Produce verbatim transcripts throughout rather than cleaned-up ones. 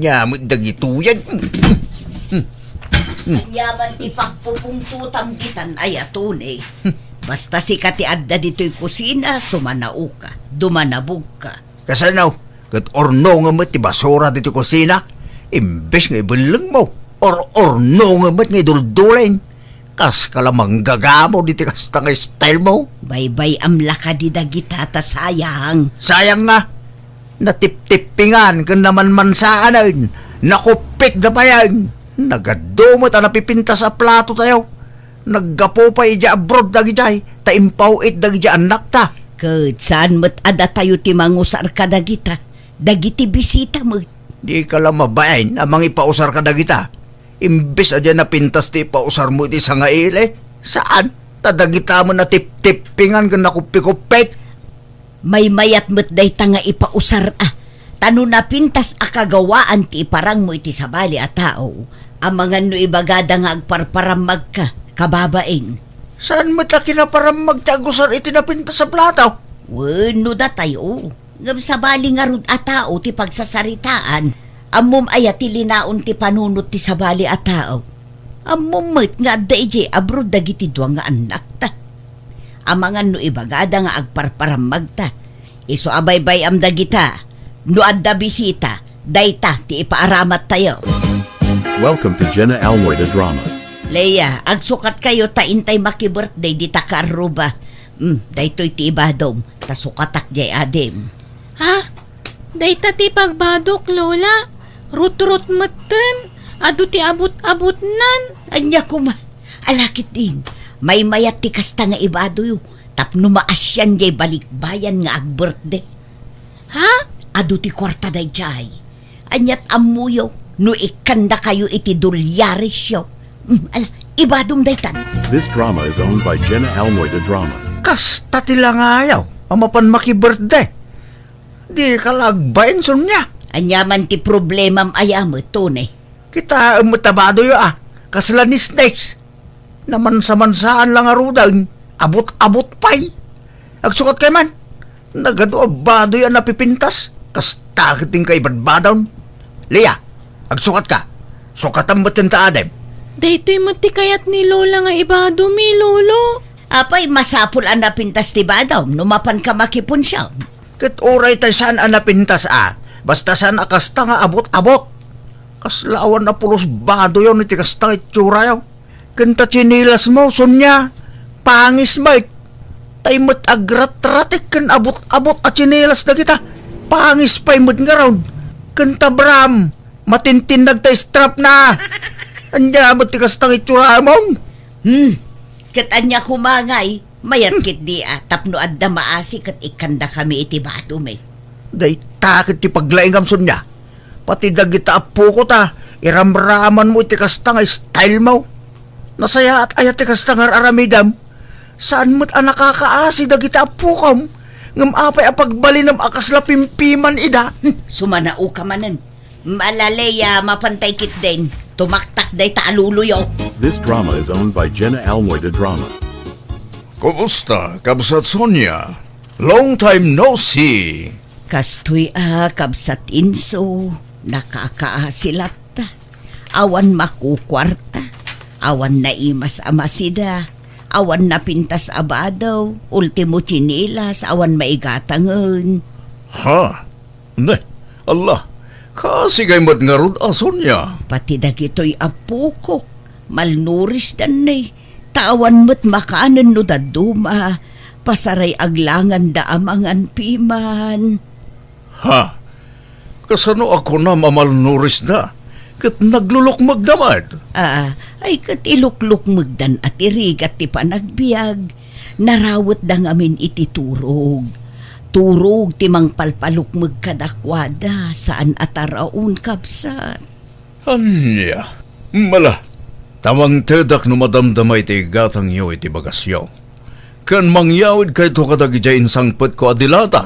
Ania met dagitoyen. Ania man ti pagpupungtotam ditan, aya, Tony? Basta sika ti adda ditoy kusina, sumanaoka, dumanabogka. Kasano? Ket urnongem met ti basura ditoy kusina? Imbes nga ibellengmo, ur-urnongem met nga iduldulin. Kaska la manggagamo ditoy kasta nga style mo. Baybay-am la kadi dagita ta sayang. Sayang nga. Natiptippingan ken namanmansaanen, nakuppit da payen. Nagadu met a napipintas a plato tayo. Naggapu pay idiay abroad dagidiay, ta impaw-it dagidiay annakta. Ket saan met a datayo ti mangusar kadagita, dagiti bisita met. Dika la mabain a mangipausar kadagita. Imbes a diay napintas ti ipausarmo iti sangaili, saan? Ta dagita met natiptippingan ken nakuppikuppit. Maymayat met dayta nga ipausar a, ta no napintas a kagawaan ti iparangmo iti sabali a tao, amangan no ibagada nga agparparammagka, kababain. Saan met a kinaparammag ti agusar iti napintas a plato? Wen, no datayo. Ngem sabali ngarud a tao ti pagsasaritaan, ammom aya ti linaon ti panunot ti sabali a tao? Ammom met nga adda idiay abroad dagiti dua nga annakta. Amangan no ibagada nga agparparammagta, isu a baybay-am dagita. No adda bisita, dayta ti ipaaramattayo. Welcome to Jenna Almoy the Drama. Leia, agsukatkayo ta intay maki-birthday dita kaarruba. Hmm, daytoy ti ibadom, ta sukatak diay adim. Ha? Dayta ti pagbadok, Lola? Rutrot metten, adu ti abut-abutnan. Ania koma? Ala ketdin, maymayat ti kasta nga ibadoyo, tapno maasian diay balikbayan nga agbirthday. Ha? Adu ti kuarta daydiay. Aniat ammoyo no ikkandakayo iti dolyaresyo? Hmm, ala, ibadom daytan. This drama is owned by Jenna Almoy de Drama. Kasta ti langayaw a mapan maki-birthday. Dika la agbain, Sonia. Ania man ti problemam aya met, Tony? Kitaem met a badoyo a, kasla nisnis. Namansa-mansaan la ngaruden, abut-abut pay. Agsukatkay man. Nagadu a badoy a napipintas, kasta ket ti kaibadbadon. Leia, agsukatka. Sukatam met ti adim. Daytoy met ti kayat ni Lola nga ibadomi, Lolo. Apay, masapul a napintas ti badom no mapanka makipunsiam. Ket uray tay saan a napintas a, basta saan a kasta nga abut-abut. Kasla awan a pulos badoyon iti kasta nga itsurayam. Ken ta tsinelasmo, Sonia, pangis met. Tay met agratratek ken abut-abut a tsinelas dagita. Pangis pay met ngarud. Ken ta bram, matintinnag ta strapna. Ania met ti kasta nga itsuramon? Hmm, ket ania koma ngay? Mayat ketdi a, tapno adda maasi ket ikkandakami iti badomi. Dayta ket ti paglaingam, Sonia. Pati dagita appoko ta, iramramanmo iti kasta nga style mo. Nasayaat aya ti kasta nga ar-aramidem? Saan met a nakakaasi dagita appokom, ngem apay a pagbalinem a kasla pimpiman ida? Hmm, sumanaoka manen. Malaleya, mapantay ketdin. Tumaktak dayta a loloyo. This drama is owned by Jenna Almoy de Drama. Kumusta, Kabsat Sonia? Long time no see. Kastoy a, Kabsat Inso, nakakaasi latta. Awan makukuarta. Awan naimas a masida. Awan napintas a bado. Ultimo tsinelas, awan maigatangen. Ha? Ne, Allah, kasigay met ngarud a Sonia. Pati dagitoy appokok, malnurisdan ne. Ta awan met makanen no dadduma, pasaray aglanganda a mangan piman. Ha? Kasano a kunam a malnurisda? Ket naglulukmegda met? Ah, ay ket iluklukmegdan a ti rigat ti panagbiag. Narawetda ngamin iti turog. Turog ti mangpalpalukmeg kadakuada, saan a taraon, kabsat. Ania? Mala, ta mangtedak no madamdama iti igatangyo iti bagasyo. Ken mangyawidkayto kadagidiay insangpetko a dilata.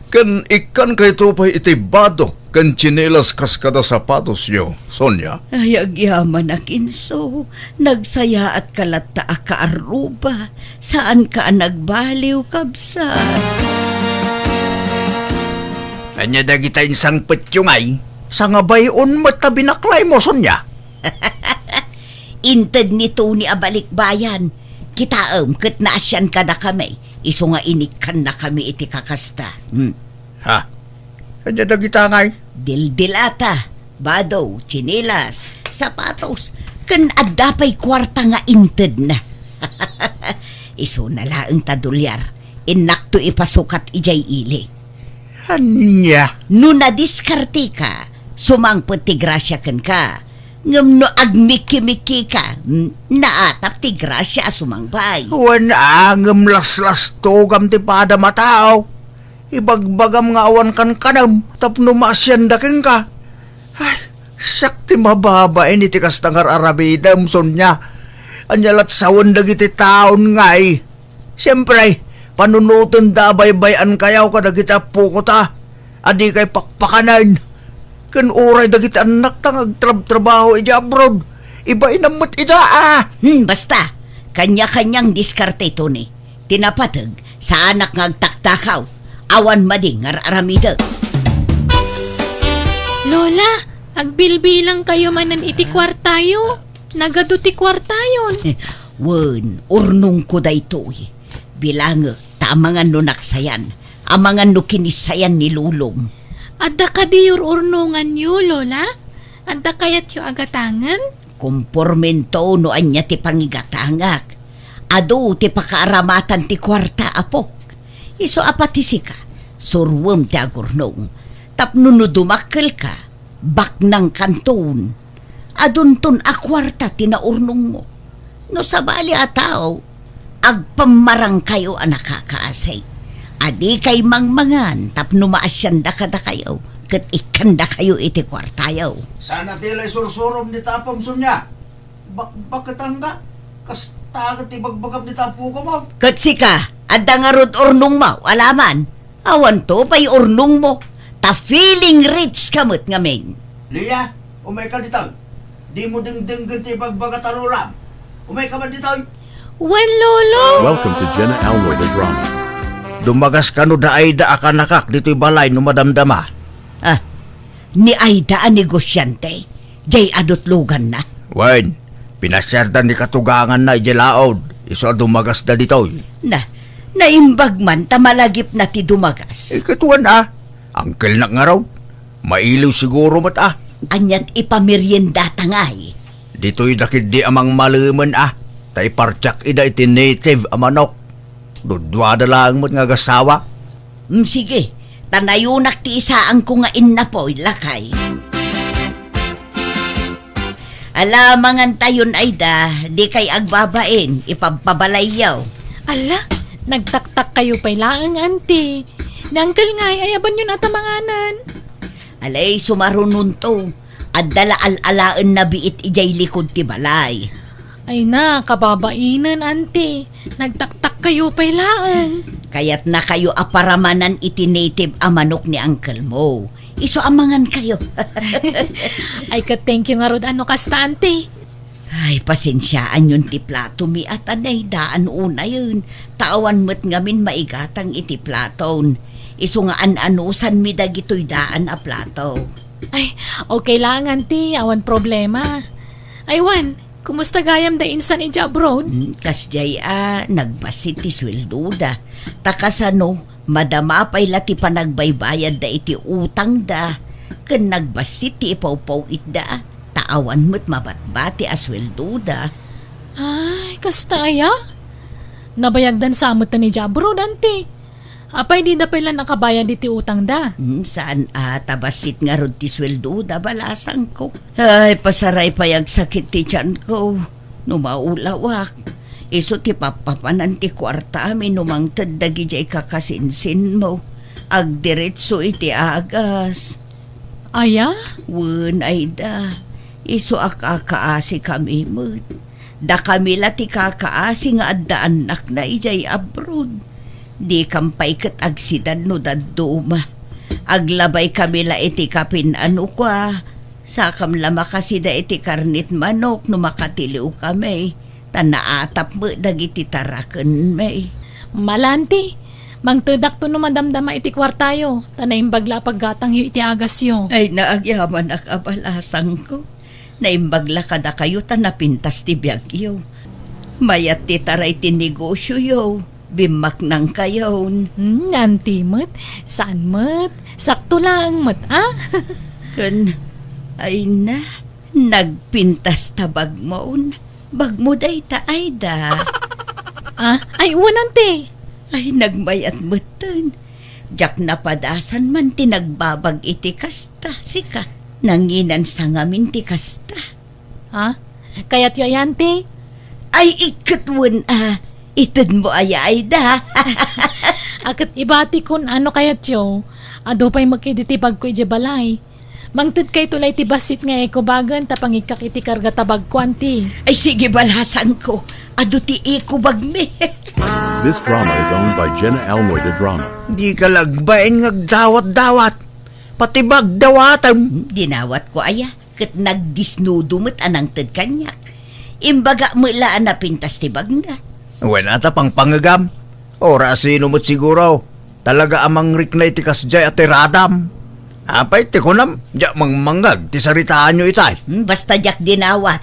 Ken ikkankayto pay iti bado ken tsinelas kas kada sapatosyo, Sonia. Ay, agyamanak, Inso. Nagsayaatka latta a kaarruba. Saanka a nagbaliw, kabsat. Ania dagita insangpetyo ngay? Sangabay-on met ta binaklaymo, Sonia. Inted ni Tony a balikbayan. Kitaem ket naasian kadakami, isu nga inikkannakami iti kakasta. Hmm. Ha? Ania dagita ngay? Dildilata, bado, tsinelas, sapatos, ken adda pay kuarta nga intedna. Isuna laeng ta dolyar, innakto ipasukat idiay ili. Ania? No nadiskarteka, sumangpet ti grasia kenka. Ngem no agmikki-mikkika, mm, naatap ti grasia a sumangbay. Wen a, ngem laslastogam ti padam a tao. Ibagbagam nga awan kankanem tapno maasianda kenka. Ay, siak ti mababain iti kasta nga ar-aramidem, Sonia. Ania lat sawen dagiti taon ngay? Siempre, panunotenda a baybay-ankayo kadagiti appokota a dikay pakpakanen. Ken uray dagiti annakta nga agtrabtrabaho idiay abroad, ibainam met ida a. Hmm, basta. Kanya-kanyang diskarte, Tony. Ti napateg, saanak nga agtaktakaw. Awan madi nga ar-aramidek. Lola, agbilbilangkayo manen iti kuartayo. Nagadu ti kuartayon. Wen, urnongko daytoy. Bilangek, ta amangan no naksayan, amangan no kinissayan ni lolom. Adda kadi ur-urnonganyo, Lola? Adda kayatyo a gatangen? Kompormento no ania ti pangigatangak. Adu ti pakaaramatan ti kuarta, apok. Isu a pati sika, suruem ti agurnong. Tapno no dumakkelka, baknangkanton. Adunton a kuarta ti naurnongmo. No sabali a tao, agpammarangkayo a nakakaasi. A dikay mangmangan tapno maasianda kadakayo, ket ikkandakayo iti kuartayo. Saan a ti lay sursurom dita apom, Sonia? Bakbaketangga? Kasta ket ti bagbagam dita apokom? Ket sika, adda ngarud urnongmo, alaman? Awanto pay urnongmo, ta feeling rich ka met ngamin. Lia, umayka ditoy. Dimo dengdenggen ti ibagbaga ta lolam. Umayka man ditoy. Wen, Lolo! Welcome to Jenna Alway the Drama. Dumagas kano da Aida a kanakak ditoy balay no madamdama? Ah, ni Aida a negosiante? Jay adutloganna? Wen, pinasiarda ni katuganganna idiay laod, isu a dumagasda ditoy. Na, naimbag man ta malagipna ti dumagas. Eh, ket wen a, angkelnak ngarud. Mailiw siguro met a. Aniat ipameriendata ngay? Ditoy dakiddi a mangmalemen a, ta ipartiak ida iti native a manok. Duduada laeng met nga agasawa. Mm, sige, ta nayonak ti isaangko nga innapoy, lakay. Ala, mangantayon, Aida, dikay agbabain, ipabpabalayyo. Ala, nagtaktakkayo pay laeng, Auntie. Ni Uncle ngay, ayabanyon a ta manganen. Alay, sumarunonto. Adda la al-alaenna biit idiay likod ti balay. Ay na, kababainen, Auntie. Nagtaktakkayo pay laeng. Kayatnakayo a paramanan iti native a manok ni uncle mo. Isu a mangankayo. Ay, ket thank you ngarud a no kasta, Auntie. Ay, pasensiaanyon ti platomi a ta naydaan unayen, ta awan met ngamin maigatang iti platon. Isu nga an-anusanmi dagitoy daan a plato. Ay, okay lang, Auntie. Awan problema. Ay, wen, kumusta gayam da insan idiay abroad? Hmm, kasdiay a, nagbassit ti sueldoda. Ta kasano, madama pay la ti panagbaybayadda iti utangda, ken nagbassit ti ipawpaw-itda, ta awan met mabatbati a sueldoda. Ay, kasta aya? Nabayagdan sa met idiay abroad, Auntie. Apay, dida pay la nakabayad iti utangda? Hmm, saan a, ta bassit ngarud ti sueldoda, balasangko. Ay, pasaray pay agsakit ti tianko. No maulawak, isu ti pappapanan ti kuartami no mangted dagidiay kakasinsinmo. Agdiretso iti agas. Aya? Wen, Aida, isu a kakaasikami met. Dakami la ti kakaasi nga adda annakna idiay abroad. Dikam pay ket agsida no dadduma. Aglabaykami la iti kapin a nukua. Sakam la makasida iti karnit manok no makatiliwkami, ta naatap met dagiti tarakenmi. Mala, Auntie, Mangtedakto no madamdama iti kuartayo, ta naimbag la a paggatangyo iti agasyo. Ay, naagyamanak a balasangko. Naimbag la kadakayo ta napintas ti biagyo. Mayat ti taray ti negosioyo. Bimmaknangkayon. Hmm, anti met. Saan met? Sakto laeng met, a? Ken, ay na, nagpintas ta bagmon. Bagmo dayta, Aida. A? Ay, wen, anti. Ay, nagmayat metten. Diak napadasan man ti nagbabag iti kasta, sika. Nanginansa ngamin ti kasta. Ha? Kayatyo aya, anti? Ay, iket wen, a, itedmo aya, Aida? A, ket ibatikon, a, no kayatyo, adu pay met ditoy bagko idiay balay. Mangtedkayto la iti bassit nga eco bagen ta pangikkak iti karga ta bagko, anti. Ay, sige, balasangko. Adu ti eco bagmi. This drama is owned by Jenna Almoy de Drama. Dika la agbain nga agdawat-dawat. Pati ba agdawatem? Dinawatko aya, ket nagdisnudo met a nangted kaniak. Imbagak met la a napintas ti bagna. Wen, a ta pangpangegam. Uray sino met siguro. Talaga a mangrikna iti kasdiay a tiradam. Apay ti kunam, diak mangmangngeg ti saritaanyo itay. Hmm, basta diak dinawat.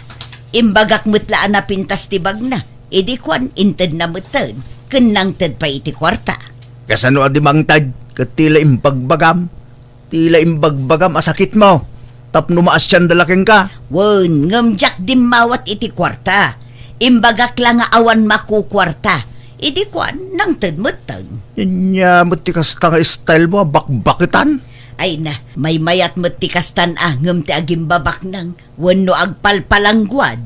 Imbagak met la a napintas ti bagna. Idi kuan, intedna metten, ken nangted pay iti kuarta. Kasano a di mangted, ket ti la imbagbagam? Ti la imbagbagam a sakitmo, tapno maasianda la kenka. Wen, ngem diak dimmawat iti kuarta. Imbagak la nga awan makukuarta. Idi kuan, nangted metten. Ania met ti kasta nga style mo a bakbaketan? Ay na, maymayat met ti kastan a, ngem ti agimbabaknang wenno agpalpalangguad,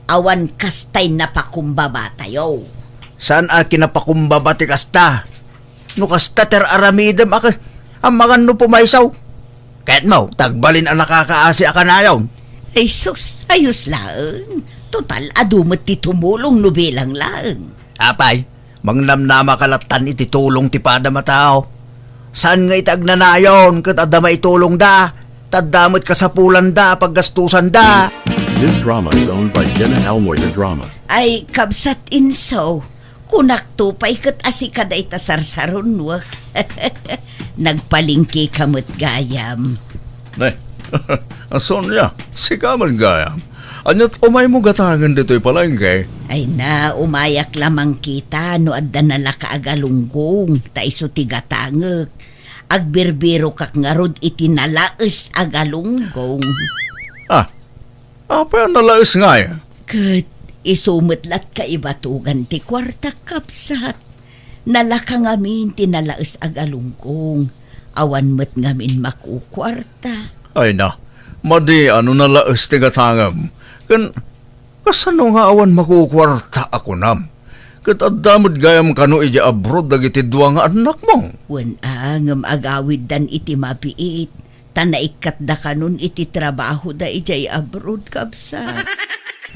awan kastay napakumbabatayo. Saan a kinapakumbaba ti kasta? No kasta ti ar-aramidem a kas-, amangan no pumayso. Kayatmo, ta agbalin a nakakaasi a kanayon. Ay sus, ayos laeng. Total, adu met ti tumulong no bilang laeng. Apay, mangnamnama ka lattan iti tulong ti padam a tao. Saan nga iti agnanayon ket adda maitulongda, ta adda met kasapulanda a paggastusanda. This drama is owned by Jenna Almoy de Drama. Ay, kabsat Inso, kunakto pay ket a sika dayta sarsarunwek. Nagpalengkeka met gayam. Ne, a Sonia, sika met gayam. Ania't umaymo gatangen ditoy palengke? Ay na, umayak la mangkita no adda nalaka a galunggong, ta isu ti gatangek. Agbirbirokak ngarud iti nalaes a galunggong. Ah, apay a nalaes ngay? Ket isu met la't kaibatugan ti kuartak, kabsat. Nalaka ngamin ti nalaes a galunggong. Awan met ngamin makukuarta. Ay na, madi a no nalaes ti gatangem. Ken kasano nga awan makukuarta a kunam? Ket adda met gayam kano idiay abroad dagiti dua nga annakmo? Wen a, ngem agawiddan iti mabiit. Ta naikkatda kanon iti trabahoda idiay abroad, kabsat.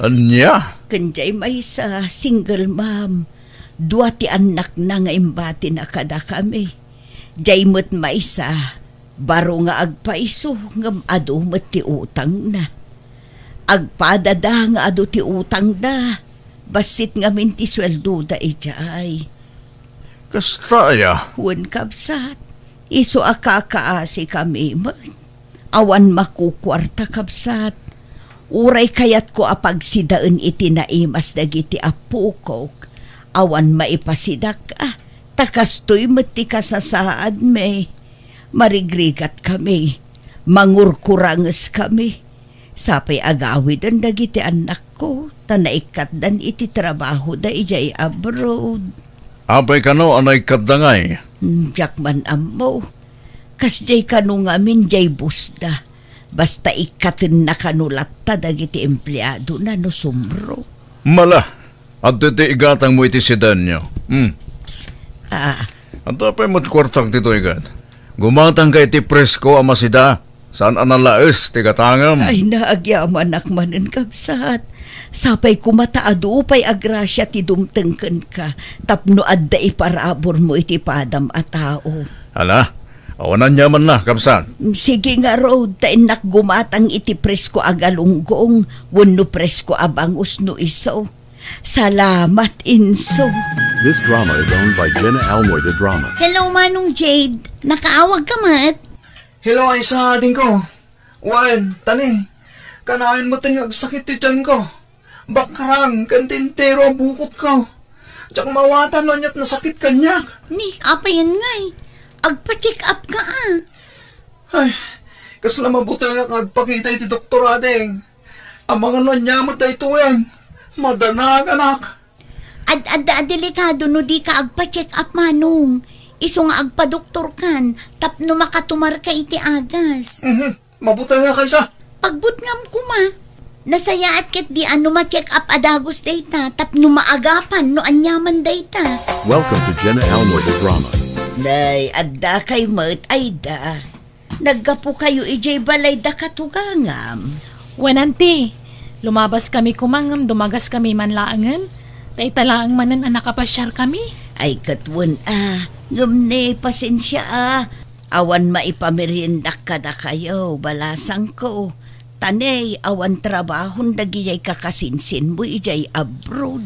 Ania? Ken diay maysa, single mom. Dua ti annakna nga imbatina kadakami. Diay met maysa, baro nga agpayso ngem adu met ti utangna. Agpadada nga adu ti utangda. Bassit ngamin ti sueldoda idiay. Kasta aya? Wen, kabsat. Isu a kakaasikami met. Awan makukuarta, kabsat. Uray kayatko a pagsidaen iti naimas dagiti appokok, awan maipasidak a, ta kastoy met ti kasasaadmi. Marigrigatkami, mangurkurangeskami. Sapay agawiden dagiti annakko, ta naikkatdan iti trabahoda idiay abroad. Apay kano a naikkatda ngay? Hmm, diak man ammo. Kasdiay kano ngamin diay busda. Basta ikkatenna kano latta dagiti empleadona no sumro. Mala, adtoy ti igatangmo iti sidaenyo. Hmm. Ah. Adda pay met kuartak ditoy ket. Gumatangka iti presko a masida. Saan a nalaes ti gatangem? Ay, nagyamanak manen, kabsat. Sapay koma ta adu pay a grasia ti dumteng kenka tapno adda iparaburmo iti padam a tao. Ala, awan aniamanna, kabsat. Sige ngarud, ta innak gumatang iti presko a galunggong wenno presko a bangus no isu. Salamat, Inso. This drama is owned by Jenna Almoy de Drama. Hello, Manong Jade. Nakaawag ka met? Hello, Aisa, adingko. Wen, tani, kanayon met nga agsakit ti tiyanko. Bakrang, ken ti entero a bukotko. Diak maawatan no aniat nasakit kaniak. Ni, apayen ngay? Agpa-check up ka, a. Ay, kasla mabutengak nga agpakita iti doktor, ading. Amangan no ania met daytoyen. Madanaganak. Ad-adda a delikado no dika agpa-check up, Manong. Isu nga agpadoktorkan tapno makatumarka iti agas. Mhm. Mabutengak, Aisa. Pagbutngam koma. Nasayaat ketdi a no ma-check up a dagus dayta tapno maagapan no aniaman dayta. Welcome to Jenna Almoy the Drama. Nay, adda kay met, Aida. Naggapukayo idiay balay da katugangam? Wen, anti. Lumabaskami koma ngem dumagaskami man laengen. Ta ita laeng manen a nakapasiarkami. Ay, ket wen a, ngem ne, pasensia a. Awan maipameriendak kadakayo, balasangko. Ta ne, awan trabahon dagijay kakasinsinmo idiay abroad.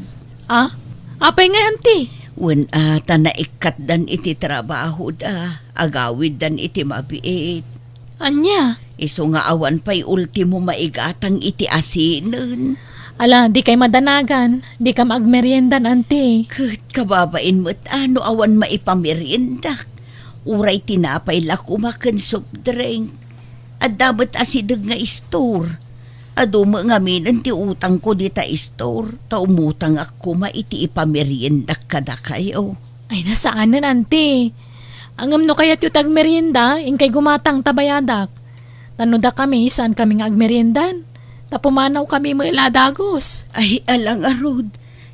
A? Apay ngay, anti? Wen a, ta naikkatdan iti trabahoda, agawiddan iti mabiit. Ania? Isu nga awan pay ultimo maigatang iti asinen. Ala, dikay madanagan, dikam agmeriendan, anti. Ket kababain met a no awan maipameriendak. Uray tinapay la koma ken soft drink. Adda met asideg nga istor. Adu met ngaminen ti utangko dita istor, ta umutangak koma iti ipameriendak kadakayo. Ay, nasaanen, anti. Ngem no kayatyo ti agmerienda, inkay gumatang ta bayadak. Ta no dakami, saankami nga agmeriendan. Ta pumanawkami met la a dagus. Ay, ala ngarud.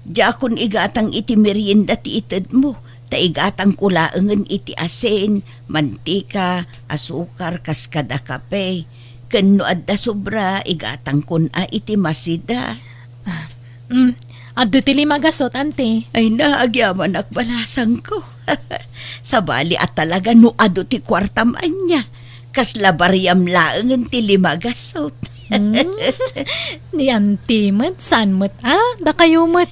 Diakon igatang iti merienda ti itedmo, ta igatangko laengen iti asin, mantika, asukar, kas kada kape. Ken no adda sobra, igatangkon a iti masida. Ah, mm, adda ti lima gasot, anti. Ay na, agyamanak, balasangko. Sabali a talaga no adu ti kuartam ania. Kasla bariam laengen ti lima gasot. Hmm. Ni anti met, saan met a, dakayo met.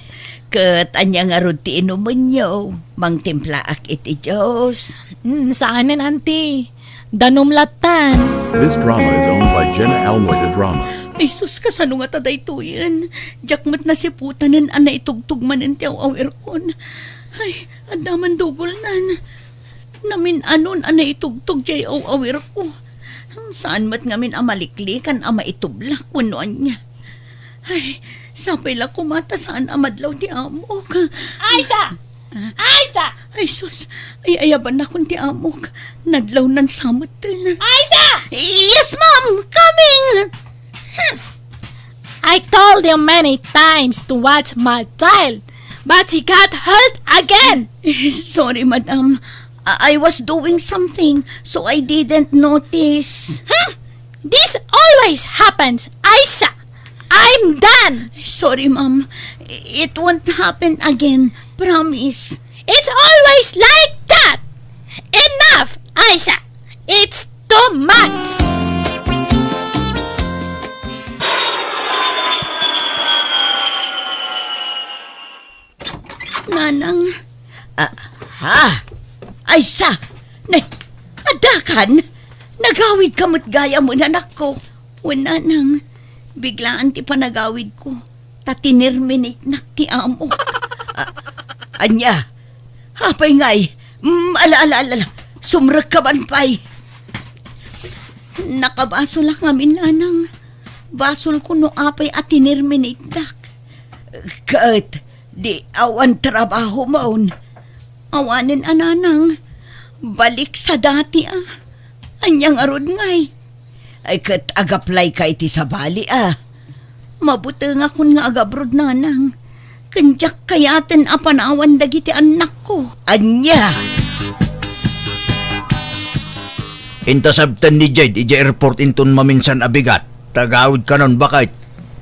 Ket ania ngarud ti inumenyo? Mangtimplaak iti juice. Hmm, saanen, anti. Danum lattan. This drama is owned by Jenna Almoy de Drama. Ay sus, kasano ngata daytoyen? Diak met nasiputanen a naitugtog manen ti aw-awirkon. Ay, adda man dugolnan. Namin-anon a naitugtog diay aw-awirko. Saan met ngamin a maliklikan a maitublak wenno ania. Ay, sapay la koma ta saan a madlaw ti amok. Aisa! Ah. Aisa! Ay, sus! Ay, ayabannakon ti amok. Nadlawnan sa metten. Aisa! Yes, ma'am! Coming! Hmm. I told you many times to watch my child, but he got hurt again. Sorry, madam. I I was doing something, so I didn't notice. Hmm? This always happens, Aisa. I'm done. Sorry, ma'am. It won't happen again. Promise. It's always like that. Enough, Aisa. It's too much. Nanang. Ah, ha? Aisa! Ne, addakan? Nagawidka met gayam, anakko. Wen, nanang, biglaan ti panagawidko, ta tinerminatenak ti amok. Ah, ania? Apay ngay? Mm, ala, ala, ala, ala. Sumrekka man pay. Nakabasolak ngamin, nanang. Basolko no apay a tinerminatedak. Ket, di awan trabahomon. Awanen a, nanang. Balik sa dati a. Ania ngarud ngay? Ay, ket agaplayka iti sabali a. Mabutengakon nga agabroad, nanang. Ken diak kayaten a panawan dagiti annakko. Ania? Inta sabten ni Jade idiay airport inton maminsan a bigat. Tagawid kanon, baket.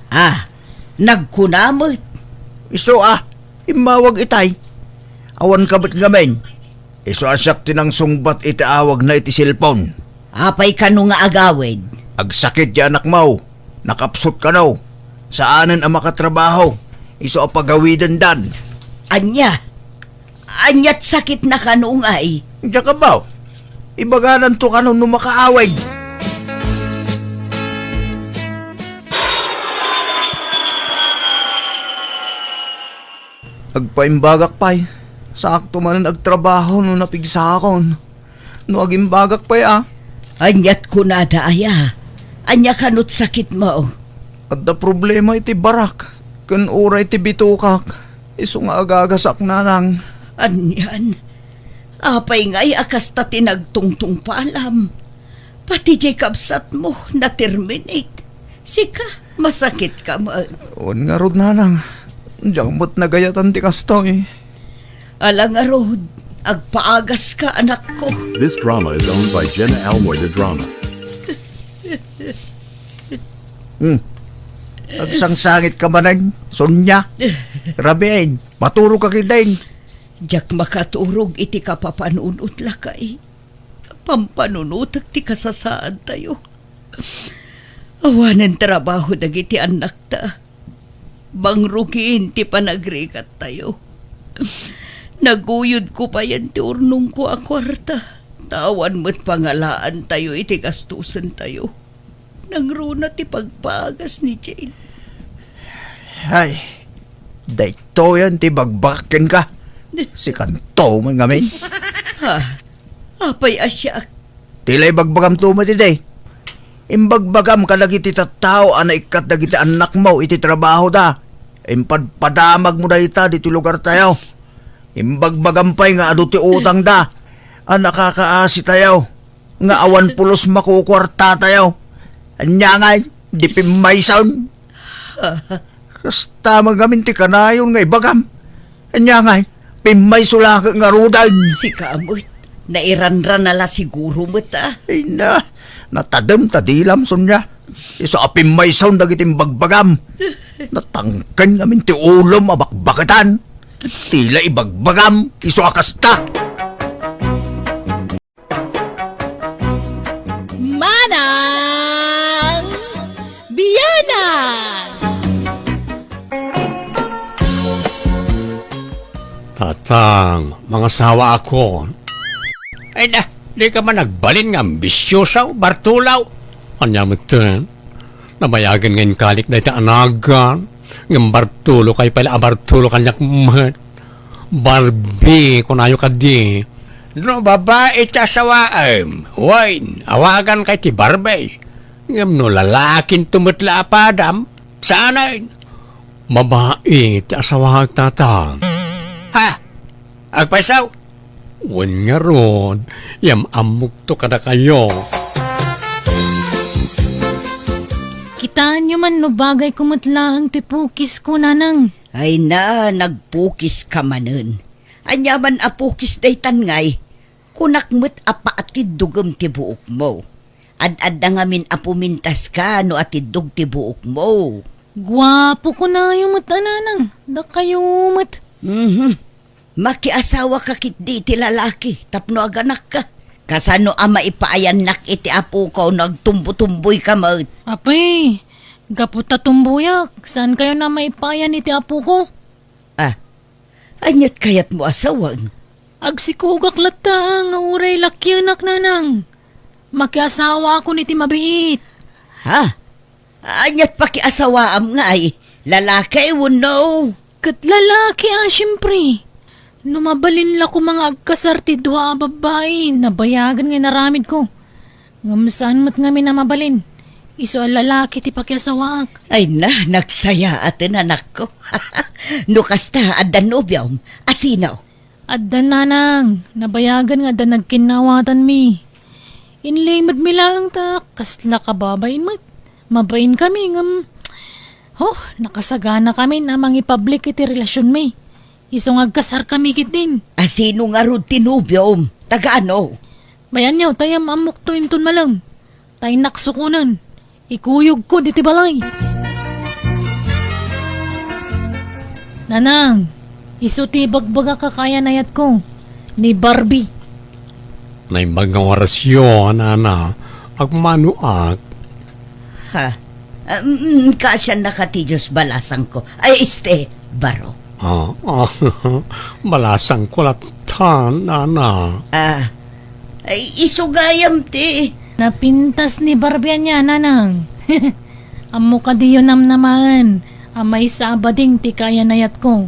Ah, nagkuna met. Isu a, immawag itay. Awan ka met ngamin. Isu a siak ti nangsungbat iti awagna iti cellphone. Apay kano nga agawid? Agsakit ti anakmo. Nakapsut kano. Saanen a makatrabaho. Isu a pagawidendan. Ania? Aniat sakitna kano ngay? Diak abaw. Ibagadanto kano no makaawig. Agpaimbagak pay. Saakto manen agtrabaho no napigsakon. No agimbagak pay a. Aniat kunada aya? Ania kanot sakitmo? Adda problema iti barak, ken uray ti bitokak. Isu nga agagasak, nanang. Anian? Apay ngay a kasta ti nagtungtungpalam? Pati diay kabsatmo, na-terminate. Sika, masakitka met. Wen ngarud, nanang. Diak met nagayatan ti kastoy. Ala ngarud, agpaagaska, anakko. This drama is owned by Jenna Almoy de Drama. Hmm. Agsangsangitka manen, Sonia. Rabiin, maturogka ketdin. Diak makaturog iti kapapanunot, lakay. Pampanunotek ti kasasaadtayo. Awanen trabaho dagiti annakta. Bangrugin ti panagrigattayo. Naguyodko payen ti urnongko a kuarta. Ta awan met pangalaantayo iti gastusentayo. Nangruna ti pagpagas ni Jane. Ay, daytoyen ti bagbagak kenka. Sikanto man ngamin. Ha? Apay a siak? Ti la ibagbagamto met idi. Imbagbagam kadagiti tattao a naikkat dagiti annakmo iti trabahoda. Impadpadamagmo dayta ditoy lugartayo. Imbagbagam pay nga adu ti utangda a nakakaasitayo, nga awan pulos makukuartatayo. Ania ngay, di pimmayson? Kasta man ngamin ti kanayon nga ibagam. Ania ngay, pimmayso la ngaruden. Sika met, nairanran a la siguro met a. Ay na, natadem ta dilam, Sonia. Isu a pimmayson dagiti imbagbagam. Natangken ngamin ti ulom a bakbaketan. Ti la ibagbagam, isu a kasta. Manang Bianang! Tatang, mangasawaakon. Ay da, dika man agbalin nga ambisyosa, Bartolo. Ania metten? Nabayagen nga inkalik dayta a nagan, ngem Bartolo kay pay la a Bartolo kaniak met. Barbie, kunayo kadi. No babai ti asawaem, wen, awaganka iti Barbie. Ngem no lalakinto met la a padam, saanen. Babai ti asawaek, Tatang. Ha? Agpayso? Wen ngarud, yam-ammokto kadakayo. Kitaenyo man no bagayko met laeng ti pukisko, Nanang. Ay na, nagpukiska manen. Ania man a pukis daytan ngay? Kunak met a paatiddogem ti buokmo. Ad-adda ngamin a pumintaska no atiddog ti buokmo. Guapo kunayo met a nanang, dakayo met. Mhm. Makiasawaka ketdi iti lalaki tapno aganakka. Kasano a maipaayannak iti apoko no agtumbotumboyka met? Apay, gapu ta tumboyak, saankayon a maipaayan iti apoko? Ah, aniat kayatmo a sawen? Agsikogak latta nga uray lakienak, nanang. Makiasawaakon iti mabiit. Ha? Aniat pakiasawaam ngay? Lalaki wenno? Ket lalaki a, siempre. No mabalin la koma nga agkasar ti dua a babbai, nabayagen nga inaramidko. Ngem saan met ngamin a mabalin. Isu a lalaki ti pakiasawaak. Ay na, nagsayaaten, anakko. No kasta, adda nobiom? A sino? Adda, nanang. Nabayagen nga adda nagkinnawatanmi. Inlimedmi laeng ta kasla kababain met. Mabainkami ngem, oh, nakasaganakamin a mangipublik iti relasionmi. Isu nga agkasarkami ketdin. A sino ngarud ti nobiom? Taga ano? Bayanyo, ta yam-ammokto inton malem. Ta innak sukonen. Ikuyogko ditoy balay. Nanang, isu ti ibagbagak a kayan-ayatko, ni Barbie. Naimbag nga orasyo, nana, agmanoak. Ha? Ah, mm, kaasiannaka ti Dios, balasangko. Ay, este, Baro. Ah, ah, balasangko latta, nana. Ah, ay, isu gayam ti. Napintas ni Barbie ania, nanang. Ammo kadiyo namnamaen a maysa a bading ti kaayan-ayatko.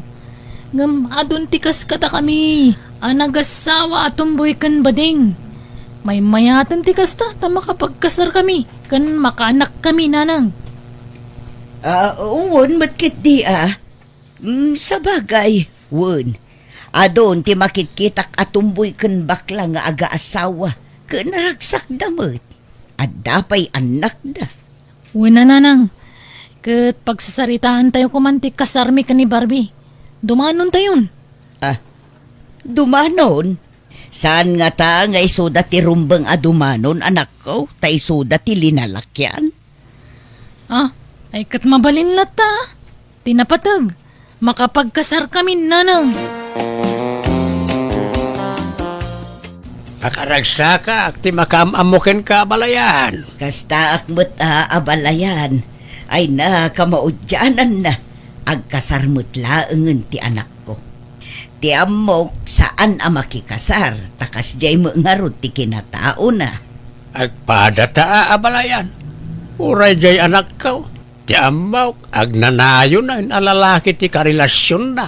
Ngem adun ti kas kadakami a nagasawa a tumboy ken bading. Maymayaten ti kasta ta makapagkasarkami ken makaanakkami, nanang. Ah, wen met ketdi a. Mm, sabagay, wen. Adun ti makitkitak a tumboy ken bakla nga agaasawa, ken ragsakda met. Adda pay annakda. Wen a, nanang. Ket pagsasaritaantayo koman ti kasarmi ken ni Barbie. Dumanontayon. Ah, dumanon? Saan ngata nga isuda ti rumbeng a dumanon, anakko, ta isuda ti linalakian? Ah, ay ket mabalin latta ti napateg. Makapagkasarkami, nanang. Pakaragsakak ti makaam-ammo kenka, abalayan. Kastaak met a, abalayan. Ay na, kamaudiananna. Agkasar met laengen ti anakko. Ti ammok, saan a makikasar, ta kasdiay met ngarud ti kinataona. Agpadata a, abalayan. Uray diay anakko. Ti ammok, agnanayon a lalaki ti karelasionna.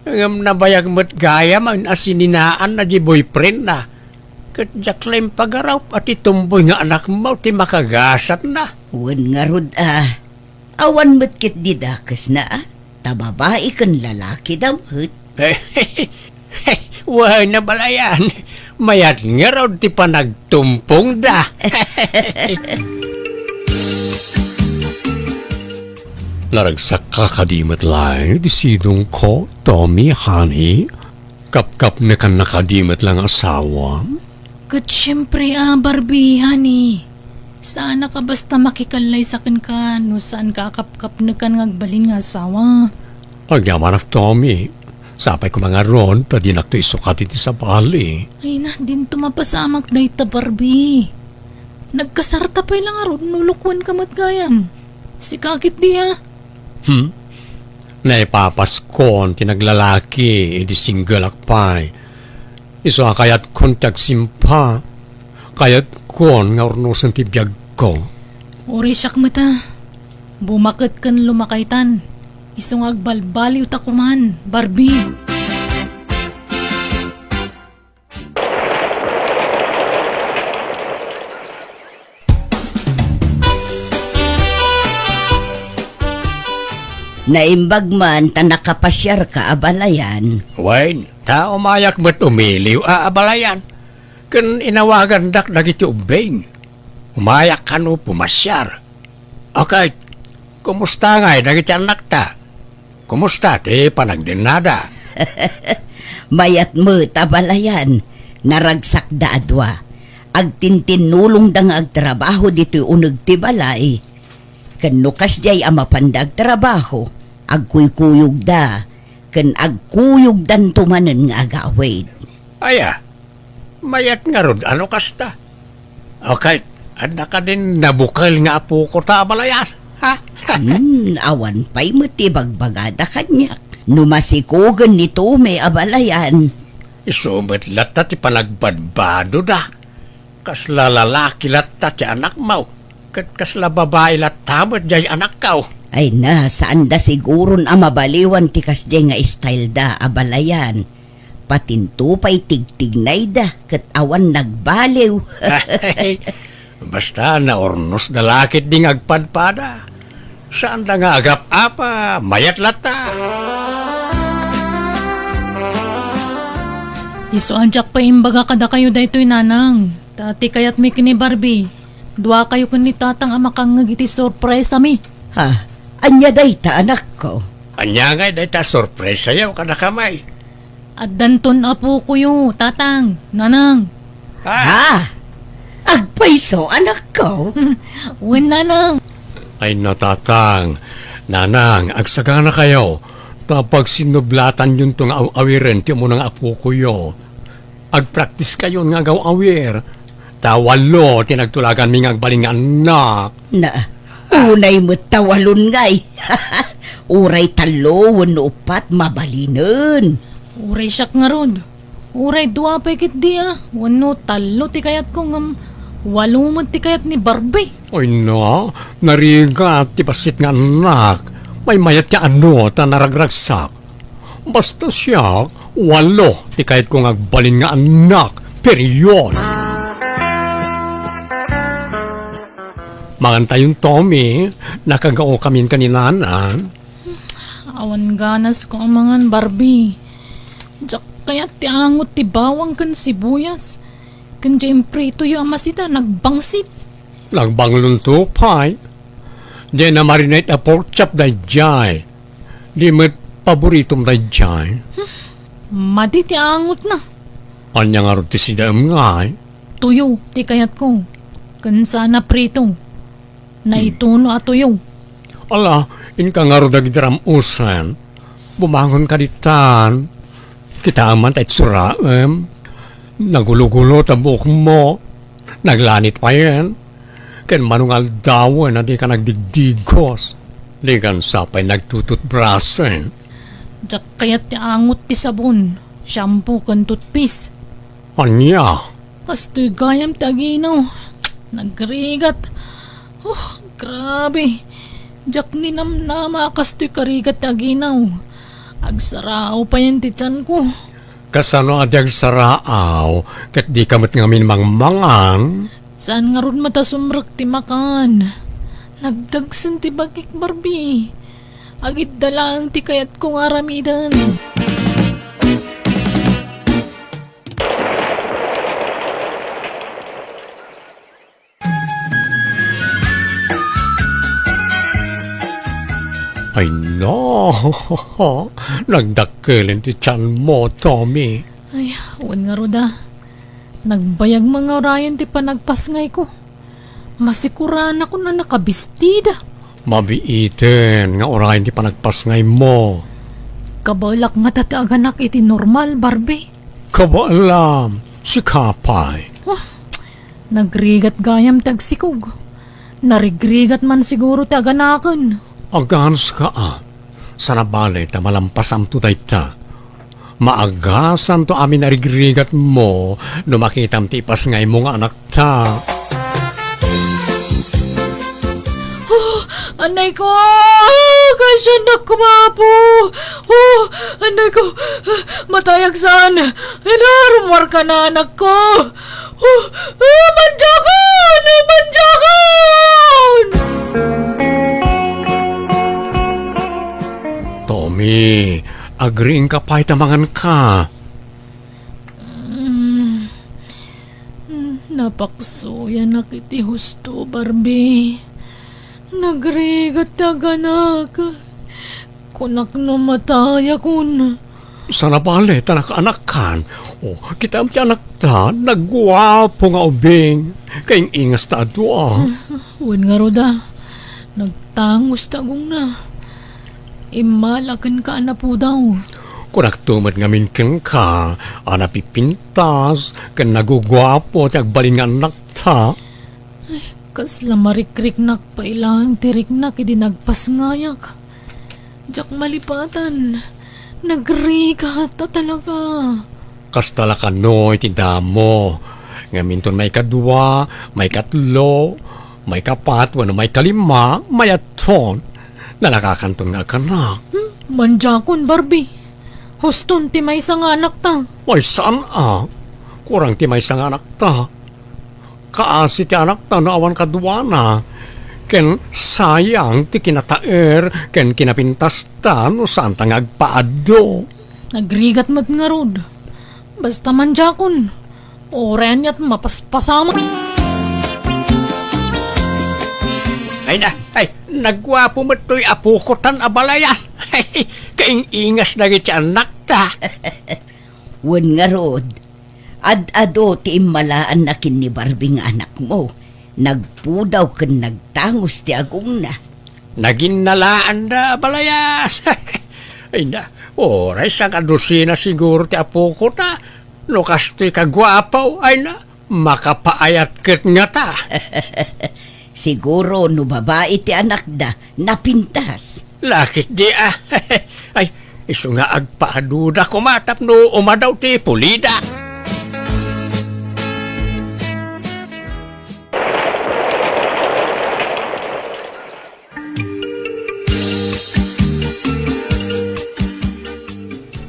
Ngem nabayag met gayam a sininaanna diay boyfriendna. Ket diak la impagarup a ti tumboy nga anakmo ti makagasatna. Wen ngarud a, awan met ketdi dakesna a, ta babai ken lalakida met. Wen, abalayan, mayat ngarud ti panagtumpongda. Naragsakka kadi met laeng ti sidongko, Tommy, honey? Kapkapnekanna kadi met la nga asawa? Ket siempre a, Barbie, honey. Saanak a basta makikallaysa kenka no saanka a kapkapnekan nga agbalin nga asawa. Agyamanak, Tommy. Sapay koma ngarud ta dinakto isukat iti sabali. Ay na, dinto mapasamak dayta, Barbie. Nagkasarta pay la ngarud no lukuenka met gayam. Sika ketdi a. Hmm? Naipapaskon ti naglalaki idi singleak pay. Isu a kayatkon ti agsimpa. Kayatkon nga urnosen ti biagko. Uray siak met a. Bumaket ken lumakaytan. Isu nga agbalbaliwta koman, Barbie. Naimbag man ta nakapasiarka, abalayan. Wen, ta umayak met umiliw a, abalayan. Ken inawagandak dagiti ubbing. Umayak kano pumasiar. Okay, kumusta ngay dagiti annakta? Kumusta ti panagdennada? Mayat met, abalayan. Naragsakda a dua. Agtintinnulongda nga agtrabaho ditoy uneg ti balay. Ken no kasdiay a mapanda agtrabaho, agkuykuyogda, ken agkuyogdanto manen nga agawid. Aya, mayat ngarud a no kasta. O ket, adda kadin nabukel nga apoko ta, abalayan, ha? Hmm, awan pay met ti bagbagada kaniak. No masikogen ni Tommy, abalayan. Isu met latta ti panagbadbadoda. Kasla lalaki latta ti anakmo, ket kasla babai latta met diay anakko. Ay na, saanda siguron a mabaliwan ti kasdiay nga styleda, abalayan. Patinto pay tigtignayda ket awan nagbaliw. Basta naurnosda la ketdi nga agpadpada. Saanda nga agap-apa, mayat latta. Isu a diak pay imbaga kadakayo daytoy, nanang. Ta ti kayatmi ken ni Barbie, duakayo ken ni Tatang a makangngeg iti surpresami. Ha? Ania dayta, anakko? Ania ngay dayta a surpresayo kadakami? Addanton apokoyo, Tatang, Nanang. Ha? Agpayso, anakko? Wen, Nanang. Ay na, Tatang, Nanang, agsaganakayo, ta pagsinnublatanyonto nga aw-awiren ti umuna nga apokoyo. Agpraktiskayon nga agaw-awir. Ta walo ti nagtulaganmi nga agbalin nga annak. Na, unay met ta walon ngay. Uray tallo wenno uppat, mabalinen. Uray siak ngarud. Uray dua pay ketdi a, wenno tallo ti kayatko ngem walo met ti kayat ni Barbie. Ay na, narigat ti bassit nga annak. Maymayat ti anu ta naragragsak. Basta siak, walo ti kayatko nga agbalin nga annak. Period. Mangantayon, Tommy, nakagaokamin ka ni Nana. Awan ganasko a mangan, Barbie. Diak kayat ti angot ti bawang ken sibuyas. Ken diay impritoyo a masida, nagbangsit. Nagbanglonto pay. Diay na-marinate a pork chop daydiay. Di met paboritom daydiay. Madi ti angotna. Ania ngarud ti sidaem ngay? Tuyo ti kayatko. Ken saan a prito. Naituno a tuyo. Ala, inka ngarud dagiti ram-usen. Bumangonka ditan. Kitaem man ta itsuraem. Nagulogulo ta buokmo. Naglanit payen. Ken mano nga aldawen a dika nagdigdigos. Dikan sa pay nagtututbrasen. Diak kayat ti angot ti sabon, shampoo ken toothpaste. Ania? Kastoy gayam ti aginaw. Nagrigat. Oh, grabe. Diak ninamnama a kastoy karigat ti aginaw. Agsaraaw payen ti tianko. Kasano a di agsaraaw ket dika met ngamin mangmangan? Saan ngarud met a sumrek ti makan? Nagdagsen ti bagik, Barbie. Agidda laeng ti kayatko nga aramiden. Ay, no. Nagdakkelen ti tianmo, Tommy. Ay, wen ngarud a. Nagbayag met nga urayen ti panagpasngayko. Masikuranakon a nakabistida. Mabiiten nga urayen ti panagpasngaymo. Kabaelak ngata ti aganak iti normal, Barbie. Kabaelam, sika pay. Ah, nagrigat gayam ti agsikog. Narigrigat man siguro ti aganaken. Aganska a. Saan a bale ta malampasamto dayta. Maagasanto amin a rigrigatmo no makitam ti ipasngaymo nga anakta. Oh, anay ko! Ah, kasiannak, Apo! Oh, anay ko! Matayak saan! Ay, narumar ka na, anak ko! Oh, oh, manjakon! Oh, manjakon! Tommy, agriingka pay ta manganka. Mm, napaksuyanak iti husto, Barbie. Nagrigat ti aganak. Kunak no matayakon. Saan a bale ta nakaanakkan. O, kitaem ti anakta, nagguapo nga ubing. Kaing-ingas ta a dua. Wen ngarud a, nagtangos ti agongna. Immala kenka a napudaw. Kunakto met ngamin kenka a napipintas ken naguguapo ti agbalin nga annakta. Ay, kasla marikriknak pay laeng ti riknak idi nagpasngayak. Diak malipatan. Nagrigat a talaga. Kasta la kano iti damo. Ngem inton maikadua, maikatlo, maikapat, wenno maikalima, mayatton. Nalakakanton nga agkanak. Hmm? Manjakon, Barbie. Huston ti maysa nga anakta. Ay, saan a? Kurang ti maysa nga anakta. Kaasi ti anakta no awan kaduana, ken sayang ti kinataer ken kinapintasta no saanta nga agpaaddo. Nagrigat met ngarud. Basta manjakon, uray aniat mapaspasamak. Ay na, ay, nagguapo met toy apoko tan a balayan. Kaing-ingas dagiti annakta. Wen ngarud, ad-adu ti immalaanna ken ni Barbie nga anakmo. Nagpudaw ken nagtangos ti agongna. Naginnalaanda a balayan. Ay na, uray sangkadusina siguro ti apoko ta. No kastoy kaguapo, ay na, makapaayat ket ngata. Siguro no babai ti anakda, napintas. Lakit di a. Ay, isu nga agpaaduda koma tapno umadaw ti pulida.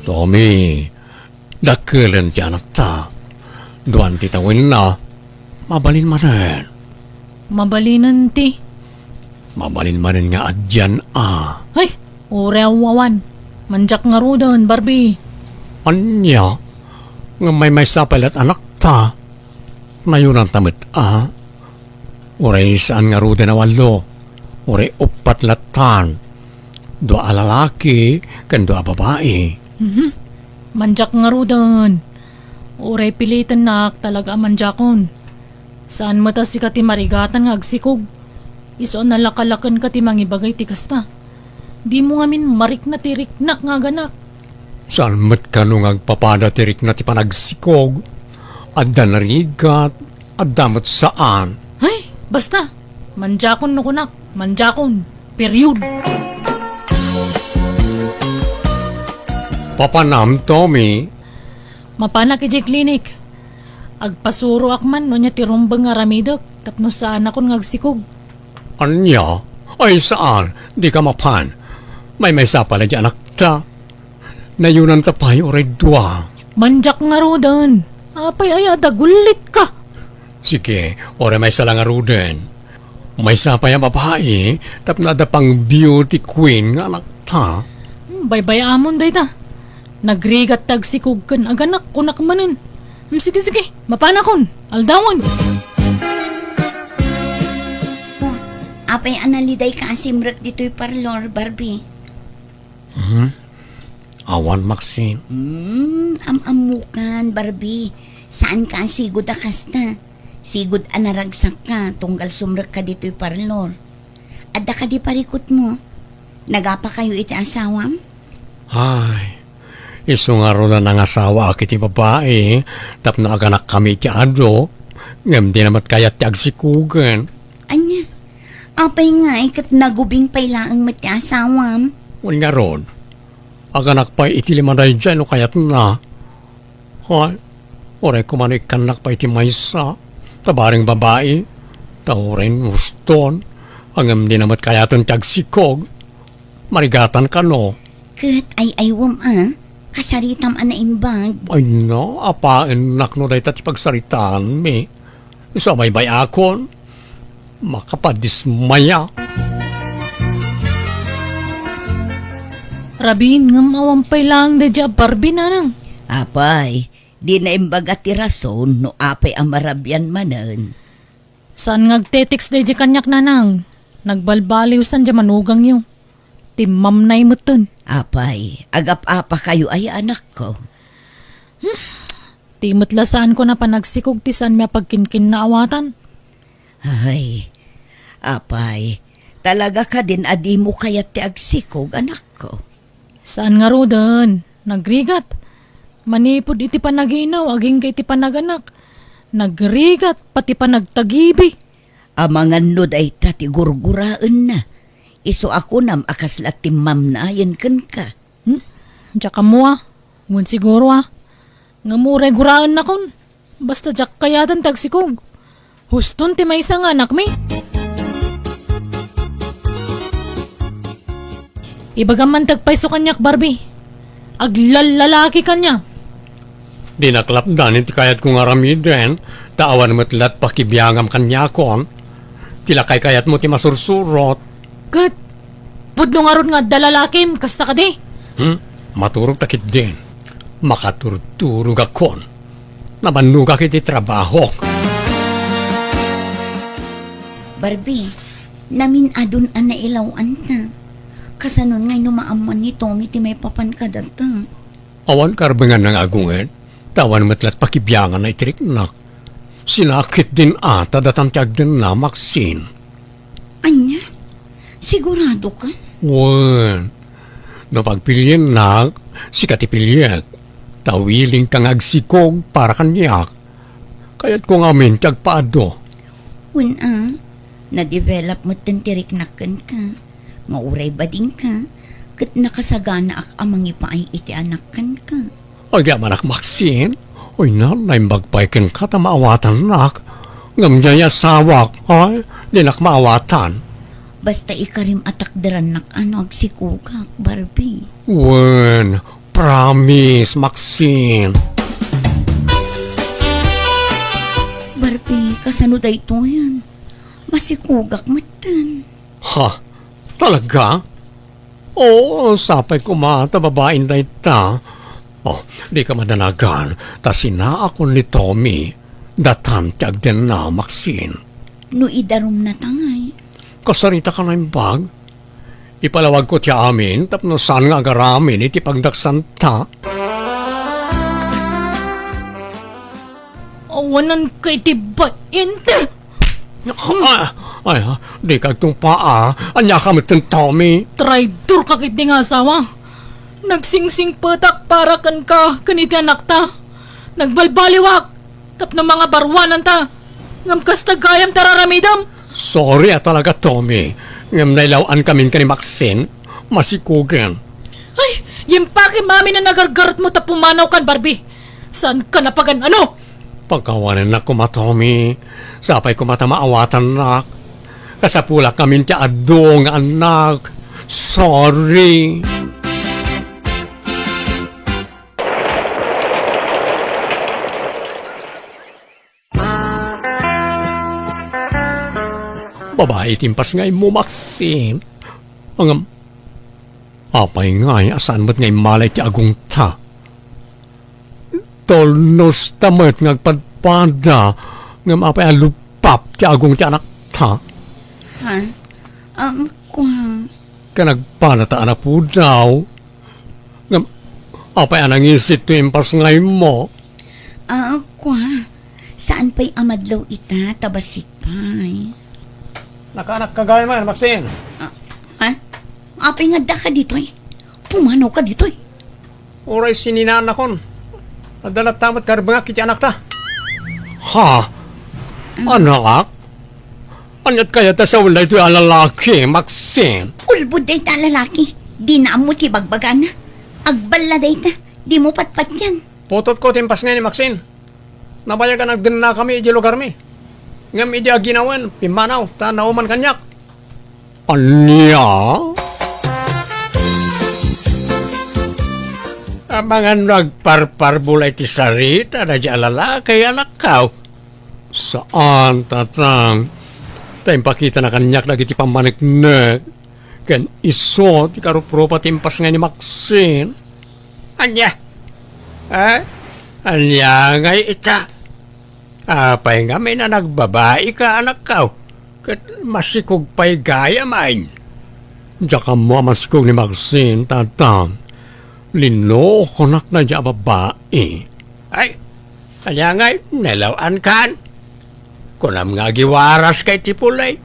Tommy, dakkelen ti anakta. Duan ti tawenna. Mabalin manen. Mabalinen ti. Mabalin manen nga addan a. Ay, uray awan. Mandiak ngaruden, Barbie. Ania? Ngem maymaysa pay la't anakta. Nayunanta met a. Uray saan ngaruden a wallo. Uray uppat lattan. Dua a lalaki ken dua a babai. Mhm. Mandiak ngaruden. Uray pilitennak talaga a mandiakon. Saan met a sika ti marigatan nga agsikog. Isu a nalakalakenka ti mangibagay ti kasta. Dimo ngamin marikna ti riknak nga aganak. Saan met kano nga agpapada ti rikna ti panagsikog? Adda narigat, adda met saan. Ay, basta. Mandiakon no kunak, mandiakon. Period. Papanam, Tommy? Mapanak idiay klinik. Agpasuroak man no ania ti rumbeng nga aramidek tapno saanakon nga agsikog. Ania? Ay, saan? Dika mapan. Maymaysa pay la di anakta. Nayunanta pay uray dua. Mandiak ngaruden. Apay aya a dagullitka? Sige, uray maysa la ngaruden. Maysa pay a babai, tapno adda pang beauty queen nga anakta. Hmm, baybay-amon dayta. Nagrigat ti agsikog ken aganak, kunak manen. Hmm, sige, sige, mapanakon. Aldawen. Oh, apay a nalidayka a simrek ditoy parlor, Barbie? Hmm? Awan, Maxine. Hmm, am-ammokan, Barbie. Saanka a sigud a kasta. Sigud a naragsakka tunggal sumrekka ditoy parlor. Adda kadi parikutmo? Nagapakayo iti asawam? Ay, isu ngarud a nangasawaak iti babai tapno aganakkami iti adu, ngem dina met kayat ti agsikogen. Ania? Apay ngay ket nagubing pay laeng met ti asawam? Wen ngarud, aganak pay iti lima daydiay no kayatna. Hay, uray koma no ikkannak pay ti maysa, ta bareng babai, ta uray uston, ngem dina met kayaten ti agsikog. Marigatan kano. Ket ay-aywem a, kasaritam a naimbag. Ay na, apaennak no dayta ti pagsaritaanmi. Isu a baybay-akon, makapadismaya. Rabin, ngem awan pay laeng daydiay a Barbie, nanang. Apay, di naimbaga ti rason no apay a marabian manen. Saan nga agte-text daydiay kaniak, nanang? Nagbalbaliwsan diay manugangyo. Timmamnay metten. Apay, agap-apakayo ay anakko. Hmm, ti met la saanko a panagsikog ti saanmi a pagkinkinnaawatan. Ay, apay, talaga kadin a dimo kayat ti agsikog, anakko? Saan ngaruden, nagrigat. Manipud iti panaginaw agingga iti panaganak, nagrigat pati panagtagibi. Amangan no dayta ti gurguraenna, isu a kunam a kasla timmamnayen kenka. Hmm? Diak ammo a. Wen siguro a. Ngem uray guraennakon. Basta diak kayaten ti agsikog. Huston ti maysa nga anakmi. Ibagam man ti agpayso kaniak, Barbie. Aglallalaki kaniak. Dinak lapdan iti kayatko nga aramiden, ta awan met lat pakibiangam kaniakon. Ti lakay kayatmo ti masursurot. Ket, pudno ngarud nga adda lalakim, kasta kadi? Hmm? Maturog ta ketdin. Makaturturogakon. Nabannogak iti trabahok. Barbie, namin-adon a nailaw-anta. Kasanon ngay no maammuan ni Tommy ti maipapan kadata? Awan karbengan nga agunged, ta awan met lat pakibianganna iti riknak. Sinakit din a ta datan ti agdenna, Maxine. Ania? Sigurado ka? Wen, no pagpiliennak, sika ti piliek. Ta willing ka nga agsikog para kaniak. Kayatko ngamin ti agpaadu. Wen a, Na-develop metten ti riknak kenka. Nga uray badingka, ket nakasaganaak a mangipaay iti anak kenka. Agyamanak, Maxine. Uy, na, naimbag pay kenka ta maawatannak. Ngem diay asawak, ay, dinak maawatan. Basta ikarim a takderannak a no agsikogak, Barbie. Wen, promise, Maxine. Barbie, kasano daytoyen? Masikogak metten. Ha? Talaga? Oo, sapay koma ta babaen dayta. Oh, dika madanagan, ta sinaakon ni Tommy. Datan ti agdenna, Maxine. No idarumna ta ngay? Kasarita ka naimbag? Ipalawagko ti amin tapno saan nga agaramin iti pagdaksanta. Awanan kay ti bainta. Ah, ay, ah, dika agtungpaa. Ania ka metten, Tommy? Traidor ka ket nga asawa. Nagsingsingpetak para kenka ken iti anakta. Nagbalbaliwak tapno mangabaruananta. Ngem kasta gayam ti ar-aramidem. Sorry a talaga, Tommy. Ngem nailaw-an kamin ken ni Maxine. Masikugen. Ay, yimpakem amin a nagargaretmo ta pumanawkan, Barbie. Saanka napagan-ano? Pakawanennak koma, Tommy. Sapay koma ta maawatannak. Kasapulak ngamin ti adu nga annak. Sorry. Babai ti impasngaymo, Maxine. Ngem, apay ngay a saan met nga immala iti agongta? Tulnosta met nga agpadpada, ngem apay a luppap ti agong ti anakta? Ha? Um, kua. Ken agpalata a napudaw? Ngem, apay a nangisit ti impasngaymo? Ah, kua, saan pay a madlaw ita, ta bassit pay. Nakaanak ka gayam, Maxine? Ah, ha? Apay nga addaka ditoy? Pumanaw ka ditoy? Uray sininaannakon. Adda latta met karbengak iti anakta. Ha? Anak? Aniat kayat a sawen daytoy a lalaki, Maxine? Ulbod dayta a lalaki. Dina ammo ti bagbagana. Agballa dayta. Dimo patpatian. Putotko ti impasngay ni Maxine. Nabayag a nagdennakami idiay lugarmi. Ngem idi aginawen, pimmanaw, ta nauman kaniak. Ania? Amangan no agparparbula iti sarita daydiay a lalaki, anakko? Saan, Tatang. Ta impakitana kaniak dagiti pammaneknek. Ken isu ti karuprupa ti impasngay ni Maxine. Ania? Ha? Ania ngay ita? Apay ngamin a nagbabaika, anakko? Ket masikog pay gayam. Diak ammo a masikog ni Maxine, Tatang. Linukonak daydiay a babai. Ay, ania ngay, nailaw-ankan? Kunam nga agiwaraska iti pulay,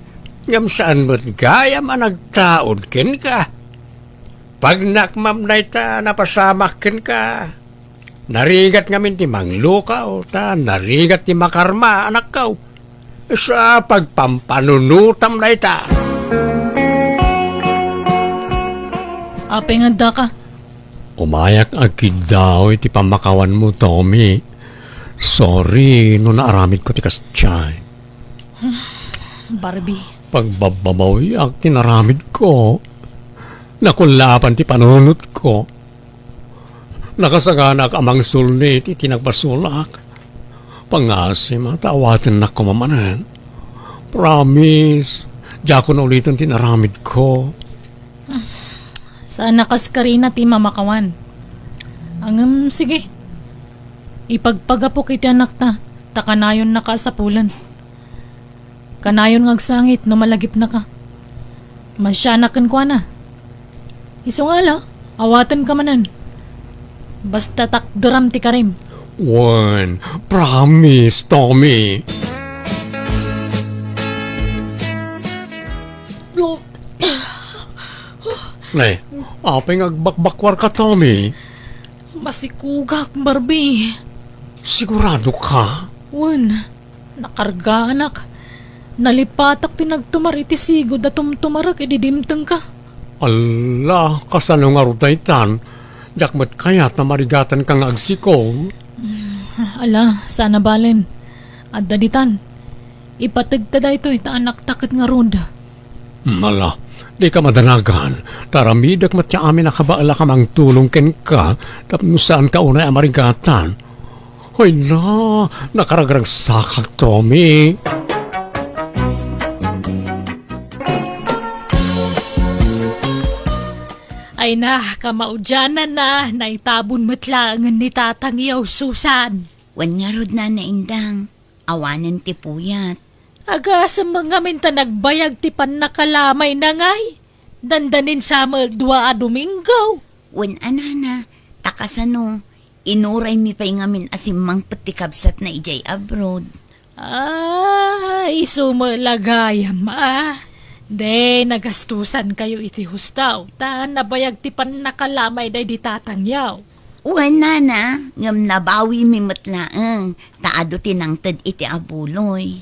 ngem saan met gayam a nagtaud kenka. Pagnak man dayta a napasamak kenka. Narigat ngamin ti manglukaw, ta narigat ti makarma, anakko. Sa pagpampanunotam dayta. Apay nga addaka? Umayak agkiddaw iti pammakawanmo, Tommy. Sorry no naaramidko ti kasdiay. Barbie. Pagbabbabawiak ti naramidko. Nakullapan ti panunotko. Nakasaganaak a mangsulni iti nagbasolak. Pangasim ta awatennak koma manen. Promise, diakon uliten ti naramidko. Saan a kas karina ti mamakawan. Ngem, sige. Ipagpagapok iti anakta, ta kanayonnaka a sapulen. Kanayon nga agsangit no malagipnaka. Masianak kenkuana. Isu nga ala, awatenka manen. Basta takderam ti karim. Wen, promise, Tommy. Nay, apay nga agbakbakwarka, Tommy? Masikogak, Barbie. Sigurado ka? Wen, nakargaanak. Nalipatak ti nagtumar iti sigud a tumtumarek idi dimtengka. Alla, kasano ngarud daytan? Diak met kayat a marigatanka nga agsikog. Ala, saan a balen. Adda ditan. Ipategta daytoy ta anakta ket ngarud. Hmm, ala, dika madanagan. Ta aramidek met ti amin a kabaelak a mangtulong kenka tapno saanka unay a marigatan. Hoy na, nakaragragsakak, Tommy. Ay na, kamaudiananna, naitabon met laengen ni Tatangyaw, Susan. Wen ngarud, Nana Indang, awanen ti puyat. Agasem ngamin ta nagbayag ti pannakalamayna ngay. Dandanin sa met dua a Domingo. Wen a, Nana, ta kasano, inuraymi pay ngamin a simmangpet ti kabsatna idiay abroad. Ay, isu met la gayam, a. De, nagastusankayo iti hustaw, ta nabayag ti pannakalamay daydi Tatangyaw. Wen, Nana, ngem nabawimi met laeng, ta adu ti nangted iti abuloy.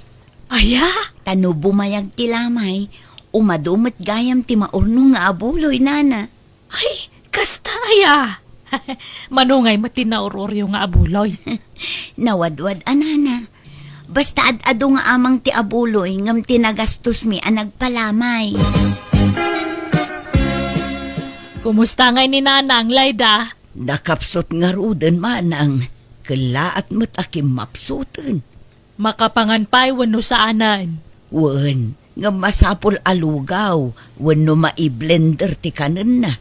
Aya? Ta no bumayag ti lamay, umadu met gayam ti maurnong nga abuloy, Nana. Ay, kasta aya? Mano ngay met ti naur-uryo nga abuloy? Nawadwad a, Nana. Basta ad-adu nga amang ti abuloy ngem ti nagastosmi a nagpalamay. Kumusta ngay ni Nanang, Layda? Nakapsut ngaruden, Manang. Kellaat met a kimmapsuten. Makapangan pay wenno saanen? Wen, ngem masapul a lugaw wenno maiblender ti kanenna,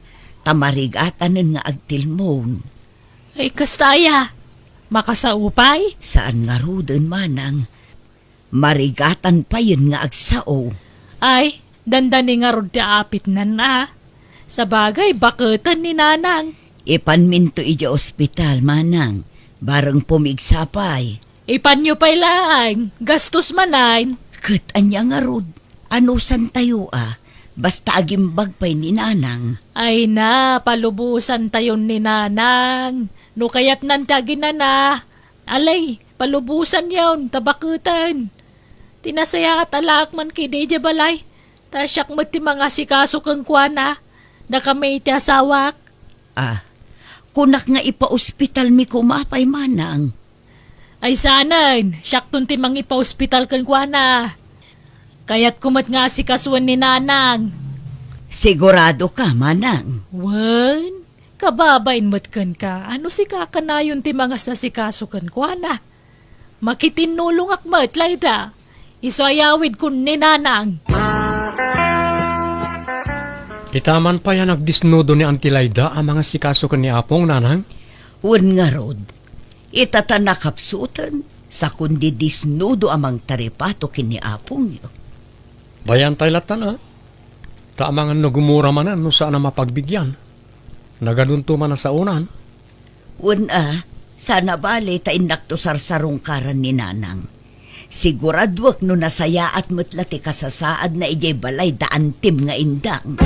ta marigatanen nga agtilmon. Ay, kasta aya? Makasao pay? Saan ngaruden, Manang. Marigatan payen nga agsao. Ay, dandani ngarud ti apitnan a. Sabagay, baketen ni Nanang. Ipanminto idiay ospital, Manang. Bareng pumigsa pay. Ipanyo pay laeng, gastos manen. Ket ania ngarud? Anusantayo a? Basta agimbag pay ni Nanang. Ay na, palubosantayon ni Nanang. No kayatnan ti aginana, alay, palubosanyon, ta baketen. Ti nasayaat a laak man kadi idiay balay, ta siak met ti mangasikaso kenkuana, dakami iti asawak. Ah, kunak nga ipaospitalmi koma pay, Manang. Ay saanen, siakton ti mangipaospital kenkuana. Kayatko met nga asikasuen ni Nanang. Sigurado ka, Manang? Wen, kababain met kenka, a no sika kanayon ti mangasikaso kenkuana. Makitinnulongak met, Layda. Isu a yawidkon ni Nanang. Ita man pay a nagdisnudo ni Auntie Layda a mangasikaso ken ni Apong, Nanang? Wen ngarud, ita ta nakapsuten, sa kundi disnudo a mangtaripato ken ni Apongyo. Bayan tay lattan a. Ta amangan no gumura manen no saan a mapagbigyan. Nagadunto man a saonan. Wen a, saan a bale ta innakto sarsarungkaran ni Nanang. Siguraduek no nasayaat met la ti kasasaadna idiay balay da Antim nga Indang.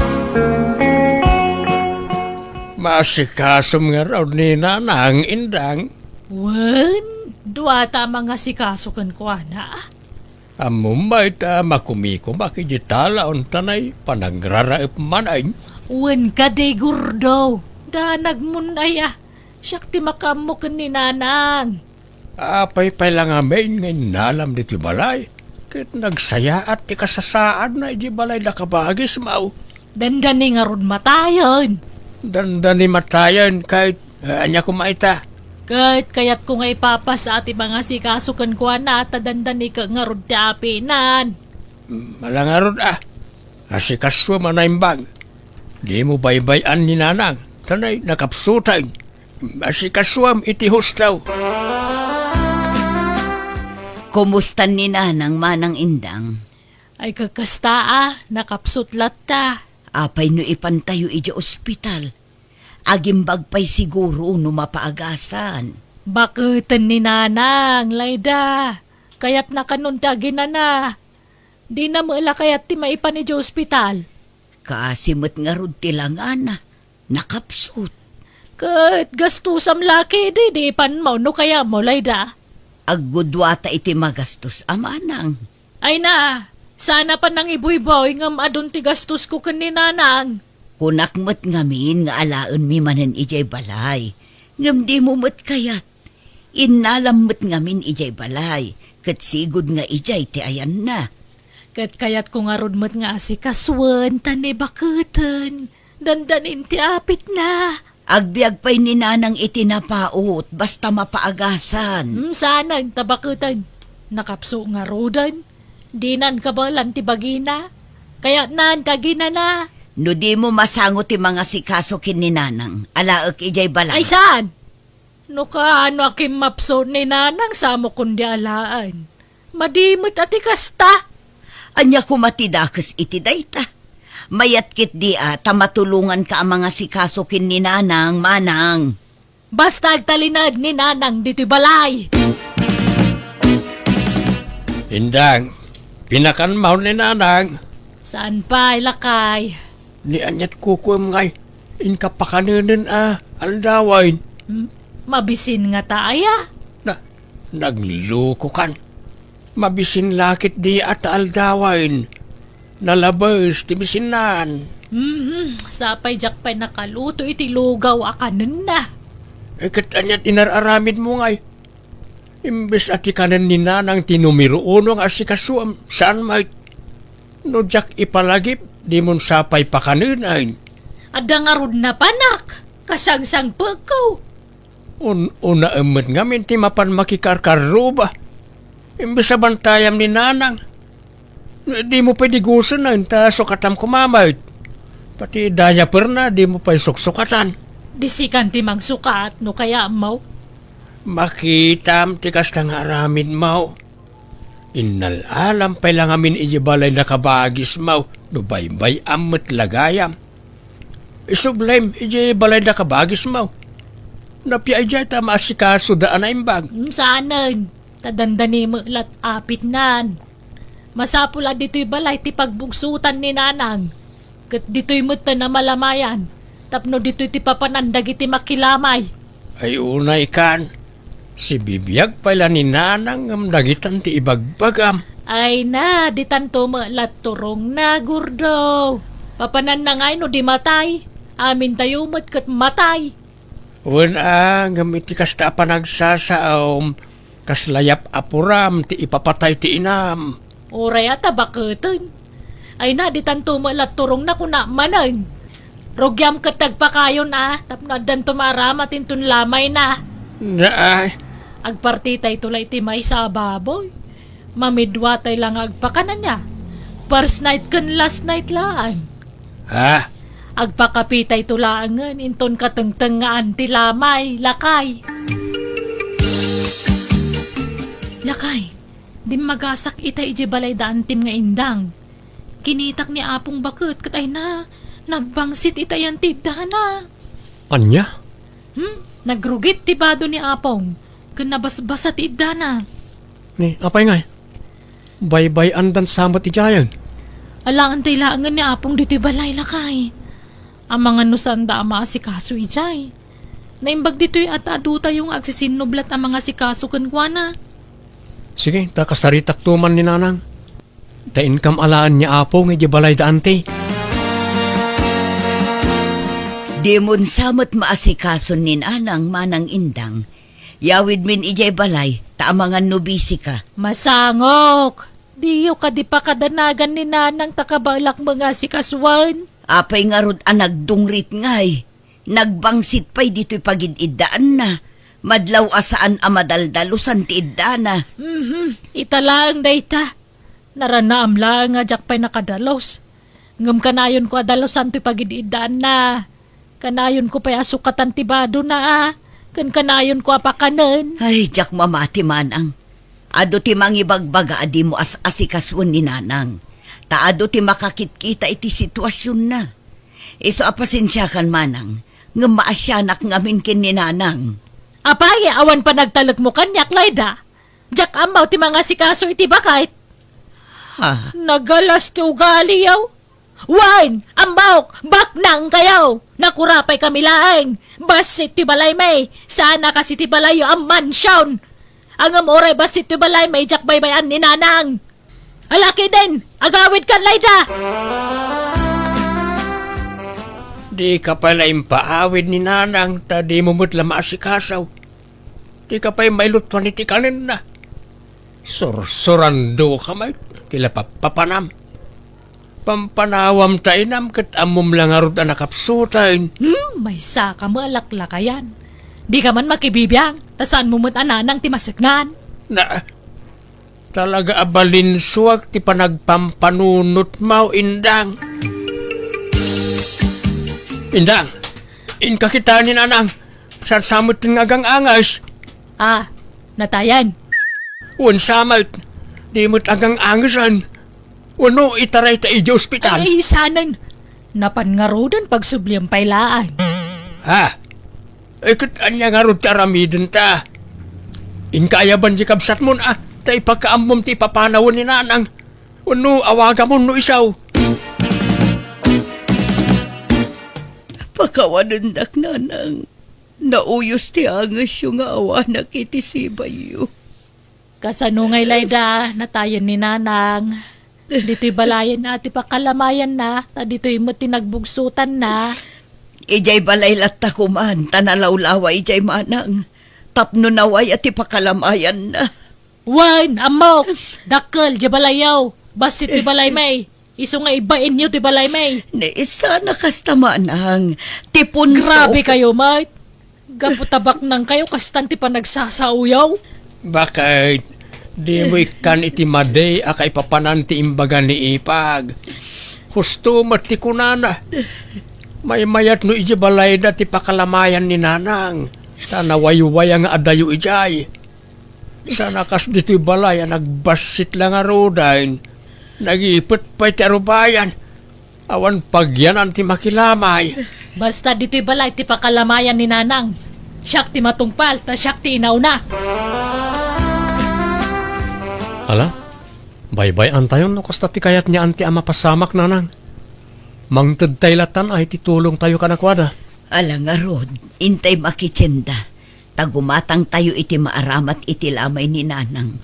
Maasikasom ngarud ni Nanang, Indang. Wen, duata a mangasikaso kenkuana. Ammom bay ta makumikomak iti talaon ta nay panagraraep manen. Wen kadi, Gordo, danagmon aya. Siak ti makaammo ken ni Nanang. Apay pay la ngamin nga innalam ditoy balay, ket nagsayaat ti kasasaadna idiay balay da kabagismo. Dandani ngarud matayen. Dandani matayen ket, eh, ania koma ita? Ket kayatko nga ipapasa ti mangasikaso kenkuana ta dandani ket ngarud ti apinan. Mm, ala ngarud a. Asikasuem a naimbag. Dimo baybay-an ni Nanang, ta nay nakapsuten. Asikasuem iti husto. Kumusta ni Nanang, Manang Indang? Ay, kakasta a, nakapsut latta. Apay no ipantayo idiay ospital? Agimbag pay siguro no mapaagasan. Baketen ni Nanang, Layda. Kayatna kanon ti aginana. Dina met la kayat ti maipan idiay ospital. Kaasi met ngarud ti langana. Nakapsut. Ket gastusam la kadi di ipanmo no kayatmo, Layda. Agguduata iti magastos a, Manang. Ay na, Sana pay nangibuyboy ngem adun ti gastosko ken ni Nanang. Kunak met ngamin nga alaenmi manen idiay balay, ngem dimo met kayat. Innalam met ngamin idiay balay, ket sigud nga idiay ti ayanna. Ket kayatko ngarud met nga asikasuen ta ni baketen. Dandanin ti apitna. Agbiag pay ni Nanang iti napaut, basta mapaagasan. Hmm, saanen ta baketen. Nakapso ngaruden. Dinan kabaelan ti bagina. Kayatnan ti aginana. No dimo masango ti mangasikaso ken ni Nanang, alaek idiay balay. Ay, saan? No kaano a kimmapso ni Nanang, samokon di alaen. Madi met a ti kasta. Ania koma ti dakes iti dayta? Mayat ketdi a ta matulonganka a mangasikaso ken ni Nanang, Manang. Basta agtalinaed ni Nanang ditoy balay. Indang, pinakanmaw ni Nanang. Saan pay, lakay? Ni aniat kukuem ngay, inka pakanenen a aldawen. Hmm? Mabisin ngata aya? Na, naglukokan. Mabisin la ketdi a ta aldawen. Nalabes ti bisinnan. Mhm, sapay diak pay nakaluto iti lugaw a kanenna. Eh, ket aniat inar-aramidmo ngay? Imbes a ti kanen ni Nanang ti numero uno nga asikasuem, saan met? No diak ipalagip, dimon sapay pakanenen. Adda ngarud napanak, kasangsangpetko. Un-, unaem met ngamin ti mapan makikarkarruba. Imbes a bantayam ni Nanang. Dimo pay digusen ta sukatam koma met. Pati diaperna, dimo pay suksukatan. Di sikan ti mangsukat no kayatmo. Makitam ti kasta nga aramidmo. Innal-alam pay la ngamin idiay balayda kabagismo no baybay-am met la gayam. Isublem idiay balayda kabagismo. Napia idiay ta maasikasoda a naimbag. Mm, saanen, ta dandani met la ti apitnan. Masapul a ditoy balay ti pagbugsotan ni Nanang. Ket ditoy met ta namalamayan, tapno ditoy ti papanan dagiti makilamay. Ay unay kan, sibibiag pay la ni Nanang ngem dagitan ti ibagbagam. Ay na, ditanto met la turongna, Gordo. Papananna ngay no di matay? Amintayo met ket matay. Wen a, ngem iti kasta a panagsasaom, kasla yap-apuram ti ipapatay ti inam. Uray a ta baketen. Ay na, ditanto met la turongna, kuna manen. Rugiam ket ti agpakayon a, tapno addanto maaramat inton lamayna. Naay. Agpartitayto la iti maysa a baboy. Mamidwatay la nga agpakanan aya. First night ken last night laeng. Ha? Agpakapitayto laengen inton katengtengngaan ti lamay, lakay. Lakay, dimmagasak ita idiay balay da Antim nga indang. Kinitak ni Apong baket ket ay na, nagbangsit ita yan ti iddana. Ania? Hmm? Nagrugit ti bado ni Apong, ken nabasbasa ti iddana. Ni, apay ngay? Baybay-andan sa met idiayen? Alaantay laengen ni Apong ditoy balay, lakay. Amangan no saanda a maasikaso idiay. Naimbag ditoy a ta adutayo nga agsisinnublat a mangasikaso kenkuana. Sige, ta kasaritakto man ni Nanang. Ta inkam alaen ni Apo nga idiay balay da Anti. Dimon sa met maasikason ni Nanang, Manang Indang. Yawidmin idiay balay, ta amangan no bisika. Masangok! Diyo kadi pakadanagan ni Nanang ta kabaelak mangasikasuan? Apay ngarud a nagdungrit ngay? Nagbangsit pay ditoy pagid-iddaanna. Madlaw a saan a madaldalusan ti iddana. Mhm, ita laeng dayta. Naranaam laeng a diak pay nakadalus. Ngem kanayonko a dalusan toy pagid-iddaanna. Kanayonko pay a sukatan ti badona a, ken kanayonko a pakanen. Ay, diak mamati, Manang. Adu ti mangibagbaga a dimo as-asikasuen ni Nanang. Ta adu ti makakitkita iti situasionna. Isu a pasensiakan, Manang, ngem maasianak ngamin ken ni Nanang. Apay, awan panagtalekmo kaniak, Layda? Diak ammo ti mangasikaso iti baket. Ha? Nagalas ti ugaliyo. Wen, ammok, baknang kayo. Nakurapay kami laeng. Bassit ti balaymi. Saan a kas iti balayyo a mansion. Ngem uray bassit ti balaymi, diak baybay-an ni Nanang. Ala ketdin! Agawidkan, Layda! Dika pay la impaawid ni Nanang, ta dimo met la maasikaso. Dika pay mailutuan iti kanenna. Sursurandoka met, ti la pappapanam. Pampanawam ta inam, ket ammom la ngarud a nakapsuten. Hmm, maysaka met a laklakayan. Dika man makibibiang, ta saanmo met a Nanang ti maseknan. Na, talaga a balinsuak ti panagpampanunotmo, Indang. Indang, inka kitaen ni Nanang. Saan sa met nga agang-anges? Ah, natayan. Wen sa met, di met agang-angesen. Wenno itaray ta idiay ospital? Ay, saanen. Napan ngaruden, pagsubliam pay laeng. Ha? Ay, ket ania ngarud ti aramidenta? Inka ayaban ti kabsatmon, a, ta ipakaammom ti ipapanawen ni Nanang. Wenno awagamon no isu. Pakawanendak, Nanang. Nauyos ti angesyo nga awanak iti sibayyo. Kasano ngay, Layda, natayen ni Nanang? Ditoy balayen a ti pakalamayanna, ta ditoy met ti nagbugsotanna. Idiay balay latta koman, ta nalawlawa idiay, Manang. Tapno nawaya ti pakalamayanna. Wen, ammok! Dakkel diay balayyo! Bassit ti balaymi! Isu nga ibainyo ti balaymi! Ni, saan a kasta, Manang. Ti punto. Grabe kayo, met! Gapu ta baknang kayo, kastan ti panagsasaoyo. Baket, dimo ikkan iti madi a kaipapanan ti imbaga ni Ipag. Husto met ti kunana. Maymayat no idiay balayda ti pakalamayan ni Nanang, ta nawaywaya nga adayo idiay. Saan a kas ditoy balay a nagbassit la ngaruden. Nagipet pay ti arubayan. Awan pagyanan ti makilamay. Basta ditoy balay ti pakalamayan ni Nanang. Siak ti matungpal, ta siak ti inauna. Ala, baybay-antayon no kasta ti kayat ni Auntie a mapasamak, Nanang. Mangtedtay latan ay ti tulongtayo kadakuada. Ala ngarud, intay makitienda. Ta gumatangtayo iti maaramat iti lamay ni Nanang.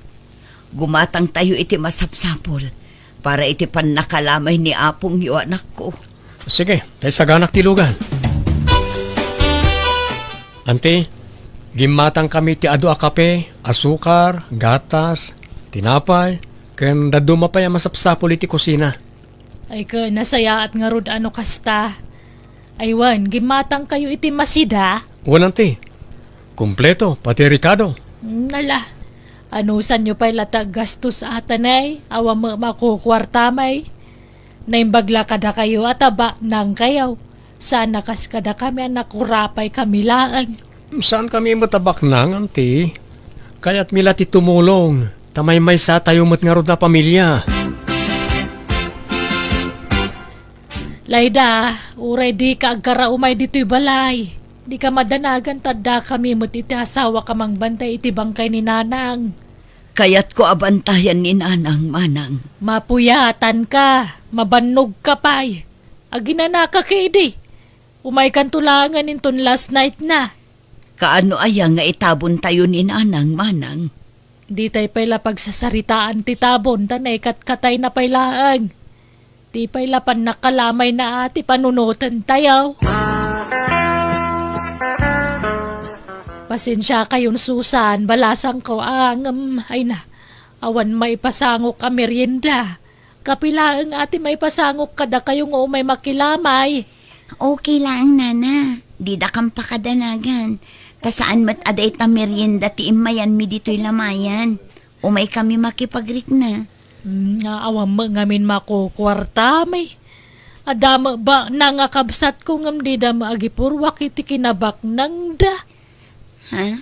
Gumatangtayo iti masapsapul para iti pannakalamay ni apongyo, anakko. Sige, ta isaganak ti lugan. Auntie, gimmatangkami ti adu a kape, asukar, gatas, tinapay, ken dadduma pay a masapsapul iti kusina. Ay ket, nasayaat ngarud a no kasta. Ay wen, gimmatangkayo iti masida? Wen, Auntie. Kompleto, pati rekado. Nala, anusanyo pay la ti aggastos a tanay, awan met makukuartamay. Naimbag la kadakayo a ta baknangkayo. Saan a kas kadakami a nakurapaykami laeng. Saankami met a baknang, Auntie. Kayatmi la ti tumulong, ta maymaysatayo met ngarud a pamilia. Layda, uray dika agkaraumay ditoy balay. Dika madanagan ta addakami met iti asawak a mangbantay iti bangkay ni Nanang. Kayatko a bantayan ni Nanang, Manang. Mapuyatanka, mabannogka pay. Aginanaka ketdi. Umaykanto laengen inton last night na. Kaano aya nga itabontayo ni Nanang, Manang? Ditay pay la pagsasaritaan ti tabon ta naikatkatayna pay laeng. Di pay la pannakalamayna a ti panunotentayo. Pasensiakayon, Susan, balasangko a ngem, ay na, awan maipasangok a merienda. Kape laeng a ti maipasangok kadakayo nga umay makilamay. Okay laeng, Nana. Didakam pakadanagan. Ta saan met a dayta merienda ti immayanmi ditoy lamayan. Umaykami makipagrikna. Hmm, nga awan met ngamin makukuartami. Adda met baknang a kabsatko ngem dida met agipurruak iti kinabaknangda. Ha?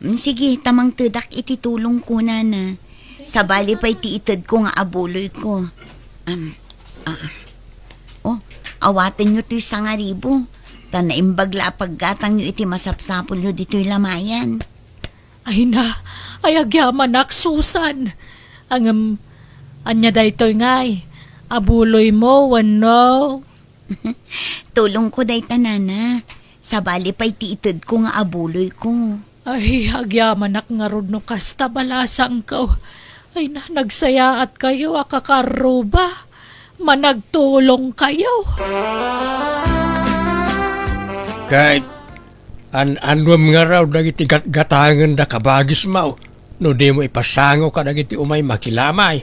Mm, sige, ta mangtedak iti tulongko, Nana. Sabali pay ti itedko nga abuloyko. Am, ah. Oh, awatenyo toy sangaribu. Ta naimbag la a paggatangyo iti masapsapulyo ditoy lamayan. Ay na, ay agyamanak, Susan. Ngem, ania daytoy ngay? Abuloymo wenno? Tulongko dayta, Nana. Sabali pay ti itedko nga abuloyko. Ay, agyamanak ngarud no kasta, balasangko. Ay na, nagsayaat kayo a kakarruba. Managtulong kayo. Kay, an-annuem nga raw dagiti gatgatangen da kabagismo, no di mo ipasango kadagiti umay makilamay.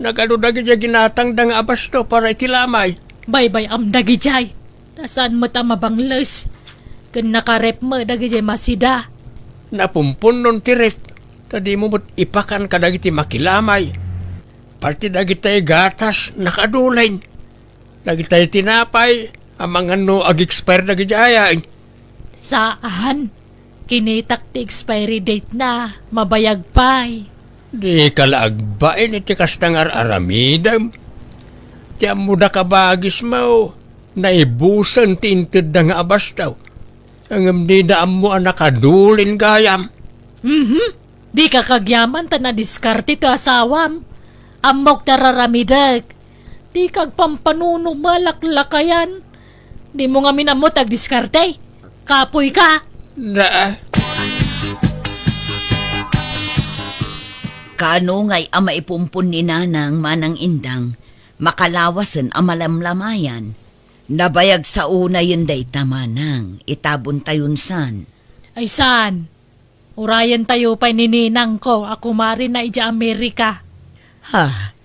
Nagadu dagiti ginatangda nga abasto para iti lamay. Baybay-am dagijay. Ta saan met a mabangles. Ken nakarep met dagijay masida. Napumpunnon ti ref, ta di mo met ipakan kadagiti makilamay. Parte dagitay gatas, nakadulen. Dagitay tinapay, amangan no ag-expire dagiti ayay. Saan? Kinitak ti expiry date na, mabayag pay. Di ka la agbain iti kasta nga ar-aramidem. Ti ammoda kabagismo, naibusen ti intedda nga abasto. Ngem dida ammo a nakadulen gayam. Mhm. Dika kagyaman ta nadiskarte ti asawam. Ammok ti ar-aramidek. Dika agpampanuno malaklakayan. Dimo ngamin ammo ti agdiskarte. Kapoy ka. Na. Kaano ngay a maipumpon ni Nanang Manang Indang makalawasen a malamlamayan? Nabayag sa unayen dayta, Manang, itabontayon san. Ay san? Urayentayo pay ni ninangko a kumarina idiay Amerika. Ha?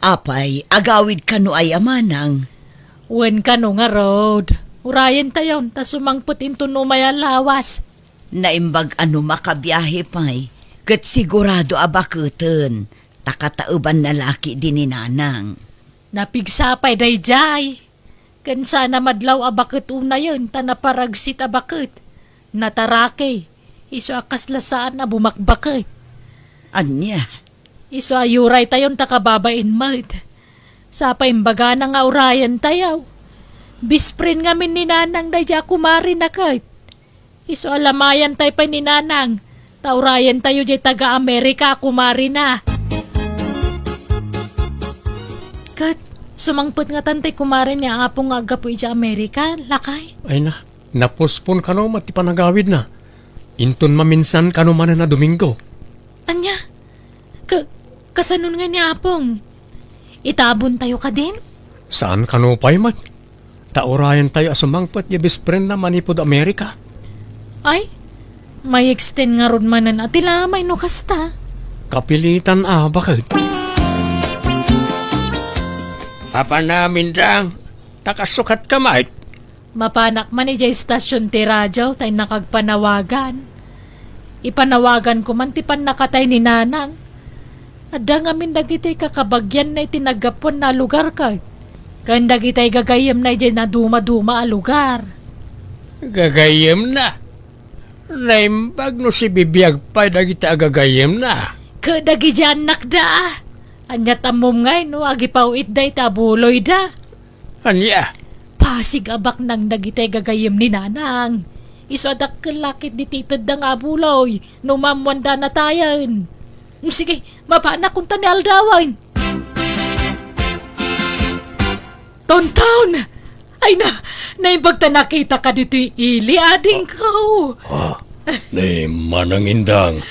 Apay, agawid kano aya, Manang? Wen kano ngarud. Urayentayon ta sumangpet inton umay a lawas. Naimbag a no makabiahe pay, ket sigurado a baketen, ta kataebanna la ketdi ni Nanang. Napigsa pay daydiay. Ken saan a madlaw a baket unayen ta naparagsit a baket. Nataraki, isu a kasla saan a bumakbaket. Ania? Isu a yuraytayon ta kababain met. Sa pay imbagana nga urayentayo. Best friend ngamin ni Nanang daydiay a kumarina ket. Isu a lamayantay pay ni Nanang, ta urayentayo diay taga-Amerika a kumarina. Ket, sumangpet ngatan tay kumare ni Apong nga aggapu idiay Amerika, lakay? Ay na, napospon kano met ti panagawidna. Inton maminsan kano manen a Domingo. Ania? Ka-, kasanon nga ni Apong? Itabontayo kadin? Saan kano pay met? Ta urayentayo a sumangpet diay best friendna manipud Amerika. Ay, may extend ngarud manen a ti lamay no kasta. Kapilitan a baket. Apan amin dang, ta kasukat ka, Mike. Mapanak man idiay istasyon ti radio ta innak agpanawagan. Ipanawaganko man ti pannakatay ni Nanang. Adda ngamin dagiti kakabagianna iti naggapuanna a lugar ket, ken dagiti gagayyemna idiay nadumaduma a lugar. Gagayyemna? Naimbag no sibibiag pay dagiti agagayyemna. Ket dagiti annakda. Ania ti ammom ngay no agipaw-itda iti abuloyda? Ania? Pasig a baknang dagiti gagayyem ni Nanang. Isu a dakkel la ketdi ti itedda nga abuloy no maammoanda a natayen. Sige, mapanak kunta ni aldawen. Tonton! Ay na, naimbag ta nakitaka ditoy ili, adingko. Ah, ni Manang Indang.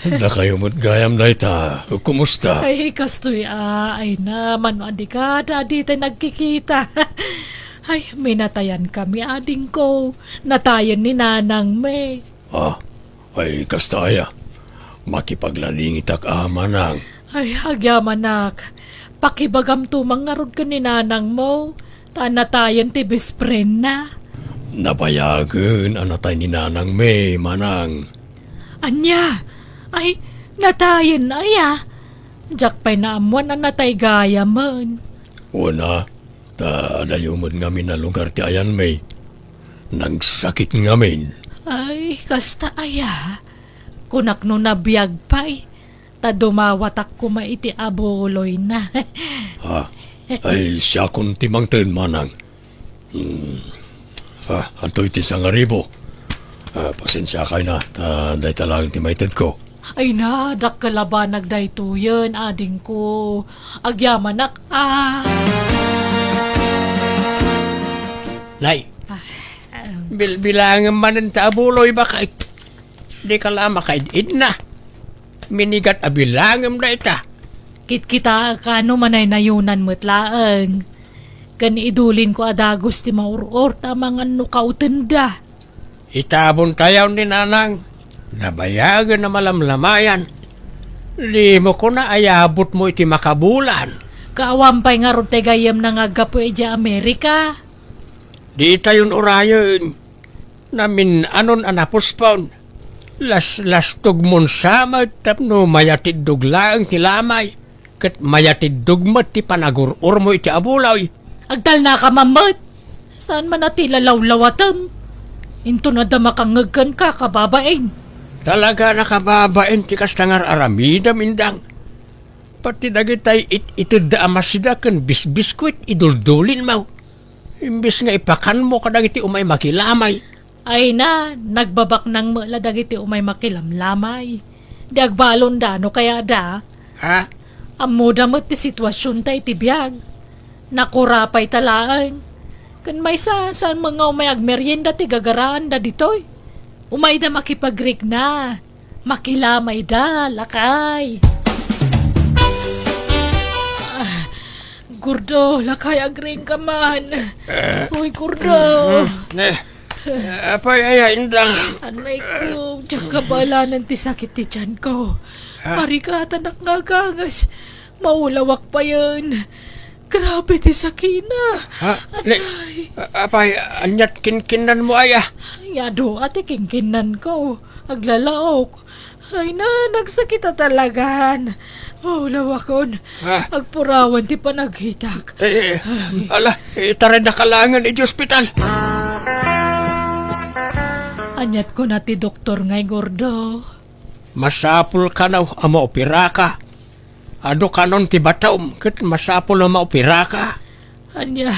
Dakayo met gayam dayta. Kumusta? Ay, kastoy a, ay na, mano a dika, dadi tay nagkikita. Ay, minatayan kami, adingko. Natayen ni Nanang mi. Ah, ay, kasta aya. Makipagladingitak a, Manang. Ay, agyamanak. Pakibagamto man ngarud ken ni Nanang mo. Ta natayen ti best friend na. Nabayagen a natay ni Nanang mi, Manang. Ania? Ay, natayen aya? Diak pay naammuan a natay gayamen. Wen a, ta adayo met ngamin a lugar ti ayan mi. Nagsakit ngamin. Ay, kasta aya? Kunak no nabiag pay, ta dumawatak koma iti abuloyna. Ha? Ay, siakon ti mangted, Manang. Hmm. Ah, antoy ti sangaribo? Ah, pasensiakay na, ta dayta laeng ti maitedko. Ay na, dakkel a banag daytoyen, adingko. Agyamanak, ah. Nay, ah, um, bilbilangem manen ta abuloy, baket. Dika la makaid-id na. minigat a bilangem dayta. Kitkitaek no manaynayunan met laeng. Ken idulinko a dagus ti maur-or ta amangan no kautenda. Itabontayon ni Nanang. Nabayagen a malamlamayan. Dimo kuna ayabutmo iti makabulan. Kaawan pay ngarud ti gayyemna nga aggapu idiay Amerika. Di itayon urayen. Namin-anon a napuspon. Laslastogmon sa met tapno mayatiddog laeng ti lamay. Ket mayatiddog met ti panagur-urmo iti abuloy. Agtalnaka man met. Saan man a ti lalawlawatem. Inton adda makangngeg kenka, kababain. Talaga a kababain ti kasta nga ar-aramidem, Indang. Pati dagitay it-itedda a masida ken bisbiskuit, iduldulinmo. Imbes nga ipakanmo kadagiti umay makilamay. Ay na, nagbabaknang met la dagiti umay makilamlamay. Di agbalonda no kayatda. Ha? Ammoda met ti situasionta iti biag. Nakurapayta laeng. Ken maysa, saan met nga umay agmerienda ti gagaraanda ditoy. Umayda makipagrikna. Makilamayda, lakay. Ah, Gordo, lakay, agriingka man. Eh. Uy, Gordo. Mm, eh. Eh, apay aya, Indang? Anay ko, diak kabaalanan ti sakit ti tianko. Ha? Marikatanak nga agangas. Maulawak payen. Grabe ti sakina. Ha? Ni, Anay. A-, apay, aniat kinkinnanmo aya? Ay, adu, ati kinkinnanko. Aglalaok. Ay na, nagsakit a talagan. Maulawakon. Ha? Agpurawan ti panaghitak. Eh, eh, ala, itarayda ka laengen iti ospital. Aniat kuna ti doktor ngay, Gordo? Masapul kano a maoperaka. Adu kanon ti batom ket masapul a maoperaka. Ania,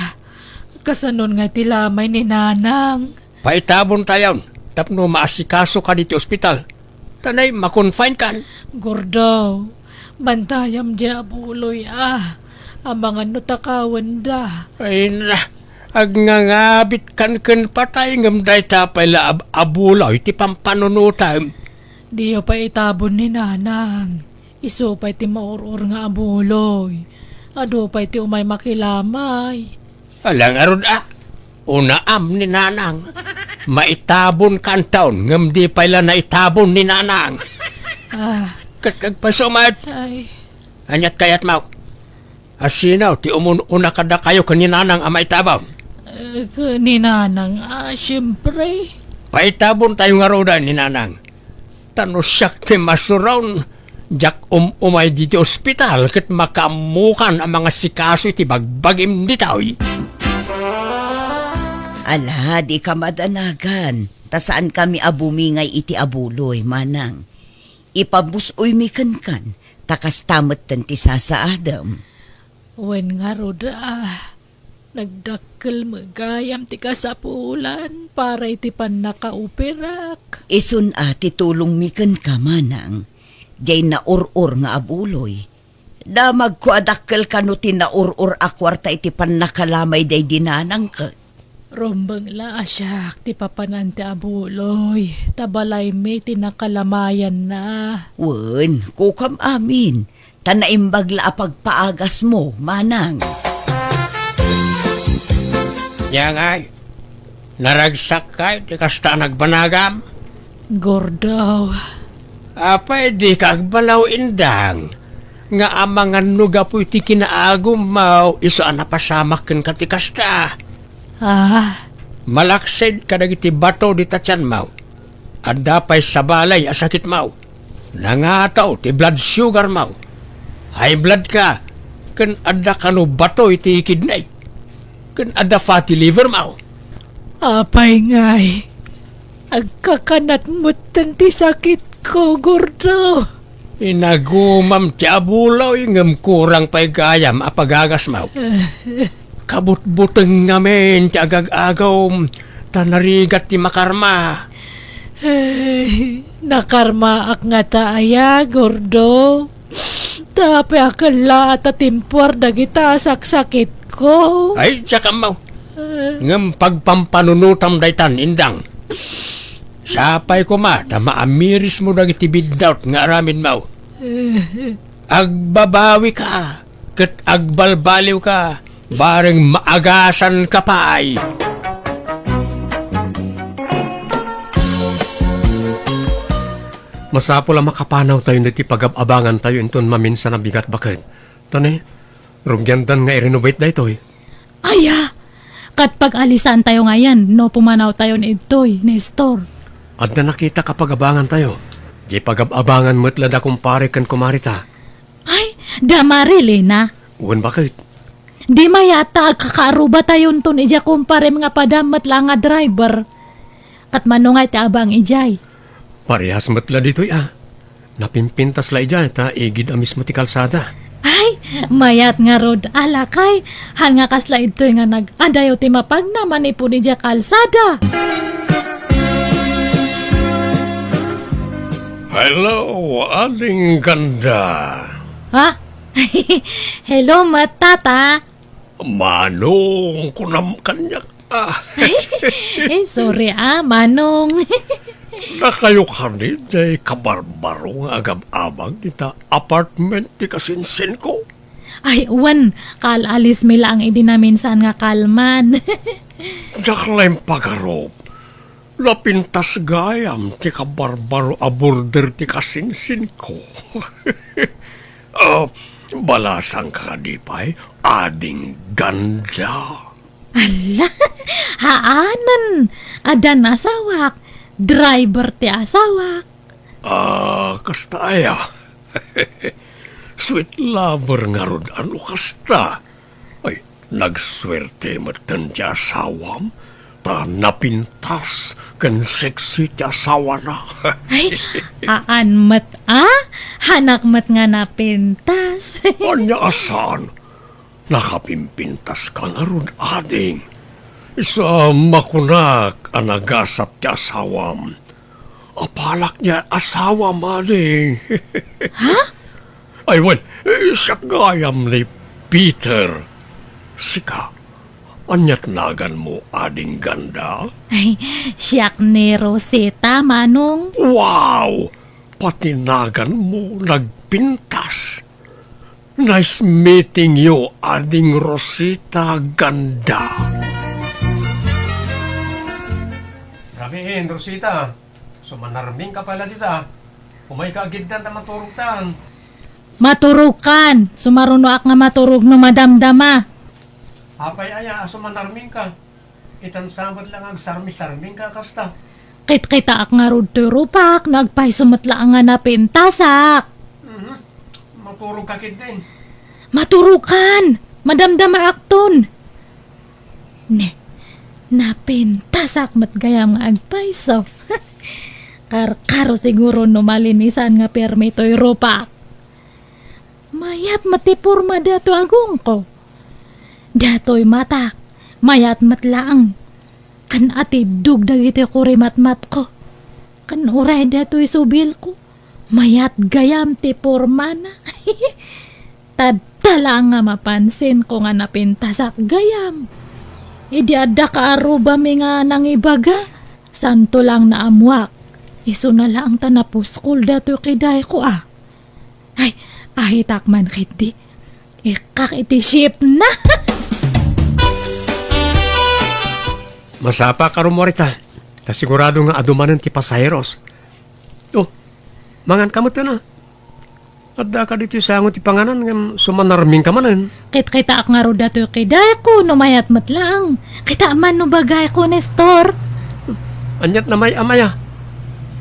kasanon nga ti lamay ni Nanang? Paitabontayon tapno maasikasoka ditoy ospital. Ta nay makonfinekan. Gordo, bantayam diay abuloy a. Amangan no takawenda. Ay na, agngangabitkan ken patay ngem dayta pay la ab-, abuloy ti pampanunotam. Diyo pay itabon ni Nanang. Isu pay ti maur-or nga abuloy. Adu pay ti umay makilamay. Ala ngarud a, unaam ni Nanang. Maitabon kantaon ngem di pay la naitabon ni Nanang. Ah. Ket agpayso met. Ay. Aniat kayatmo? Asino ti umun-una kadakayo ken ni Nanang a maitabon? Eh, ken ni Nanang, ah, siempre. Paitabontayo ngaruden ni Nanang. Ta no siak ti masuron, diak um-umay ditoy ospital ket makaammokan a mangasikaso iti bagbagim ditoy. Ala, dika madanagan, ta saankami a bumingay iti abuloy, Manang. Ipabus-oymi kenkan, ta kasta metten ti sasaadem. Wen ngarud a, nagdakkel met gayam ti kasapulan para iti pannakaoperak. Isun a ti tulongmi kenka, Manang, diay naur-or nga abuloy. Damagko a dakkel kano ti naur-or a kuarta iti pannakalamay daydi Nanang ket. Rumbeng la a siak ti papanan ti abuloy, ta balaymi ti nakalamayanna. Wen, kukam amin, ta naimbag la a pagpaagasmo, Manang. Nia ngay, naragsakkay ti kasta a nagbanagam? Gordo. Apay, dika agbalaw, Indang, nga amangan no gapu iti kinaagummo, isu a napasamak kenka ti kasta. Ah? Malaksid kadagiti bato dita tianmo. Adda pay sabali a sakitmo. Nangataw ti blood sugarmo. High blood ka, ken adda kano bato iti kidney. Ken adda fatty livermo. Apay ngay, agkakanat metten ti sakitko, Gordo. Inagumam ti abuloy, ngem kurang pay gayam a pagagasmo. Kabutbuteng ngamin ti agag-agawm, ta narigat ti makarma. Ay, nakarmaak ngata aya, Gordo? Ta apay a kellaat a timpuar dagita a saksakitko? Ay, diak ammo. Eh. Ngem pagpampanunotam daytan, Indang. Sapay koma ta maamirismo dagiti biddaut nga aramidmo. Agbabawika ket agbalbaliwka, bareng maagasanka pay. Masapul a makapanawtayon iti pagab-abangantayo inton maminsan a bigat, baket. Ta ne, rugiandan nga i-renovate daytoy. Aya! Ket pag-alisantayo ngayen no pumanawtayon idtoy, Nestor. Adda nakitak a pagabangantayo. Diay pagab-abangan met la da kumpare ken kumarita. Ay, da Marilena. Wen, baket? Di mayat ta agkakaarubatayonton idiay kumparem nga padam met la nga driver. Ket mano ngay ti abang idiay? Parehas met la ditoy a. Napimpintas la idiay ta igid a mismo ti kalsada. Ay, mayat ngarud a, lakay. Haan nga kasla idtoy nga nag-adayo ti mapagna manipud idiay kalsada. Hello, Ading Ganda. Ha? Hello, met, Tata. Manong, kunam kaniak, ah. Eh, sorry, ah, Manong. Nakayo kadi diay kabarbaro nga agab-abang ita apartment ti kasinsinko? Ay, wen, kaal-alismi laeng idi naminsan nga kalman. Diak la impagarup. Napintas gayam ti kabarbaro a border ti kasinsinko. Ah, balasangka kadi pay, Ading Ganda? Ala, haanen. Addan asawak. Driver ti asawak. Ah, kasta aya. Sweet lover ngarud a no kasta. Ay, nagsuerte metten ti asawam, ta napintas ken sexy ti asawana. Ay, haan met a? Haanak met nga napintas. Ania a saan? Nakapimpintaska ngarud, ading. Isu a makunak a nagasat ti asawam. Apalak diay asawam, ading. Ha? Ay, wen, eh, siak gayam ni Peter. Sika, aniat naganmo, Ading Ganda? Ay, siak ni Rosita, Manong. Wow! Pati naganmo nagpintas. Nice meeting you, Ading Rosita Ganda. Rabiin, Rosita. Sumanarmingka pay la dita. Umayka agiddan ta maturogtan. Maturogkan. Sumarunoak nga maturog no madamdama. Apay aya a sumanarmingka? Itan sa met la nga agsarmisarmingka kasta. Kitkitaak ngarud toy rupak no agpayso met la nga napintasak. Mhm. Maturogka ketdi. Maturogkan. Madamdamaakton. Ne, napintasak met gayam nga agpayso. Karkaro siguro no malinisan nga permi toy rupak. Mayat met ti porma datoy agongko. Datoy matak, mayat met laeng. Ken atiddog dagiti kurimatmatko. Ken uray datoy subilko. Mayat gayam ti pormana. Tadta laeng nga mapansinko nga napintasak gayam. Idi adda kaarrubami nga nangibaga, santo laeng naammoak. Isuna laeng ta napuskol datoy kidayko a. Ay, ahitak man ketdi. Ikkak iti ship na. Masapa ka rumorita. Ta sigurado nga adu manen ti pasaheros. Oh, mangan ka met, ano? Adda ka ditoy sango ti panganan ngem sumanarming ka manen. Kitkitaak ngarud datoy kidayko no mayat met laeng. Kita man no bagayko, Nestor. Aniat na may amaya.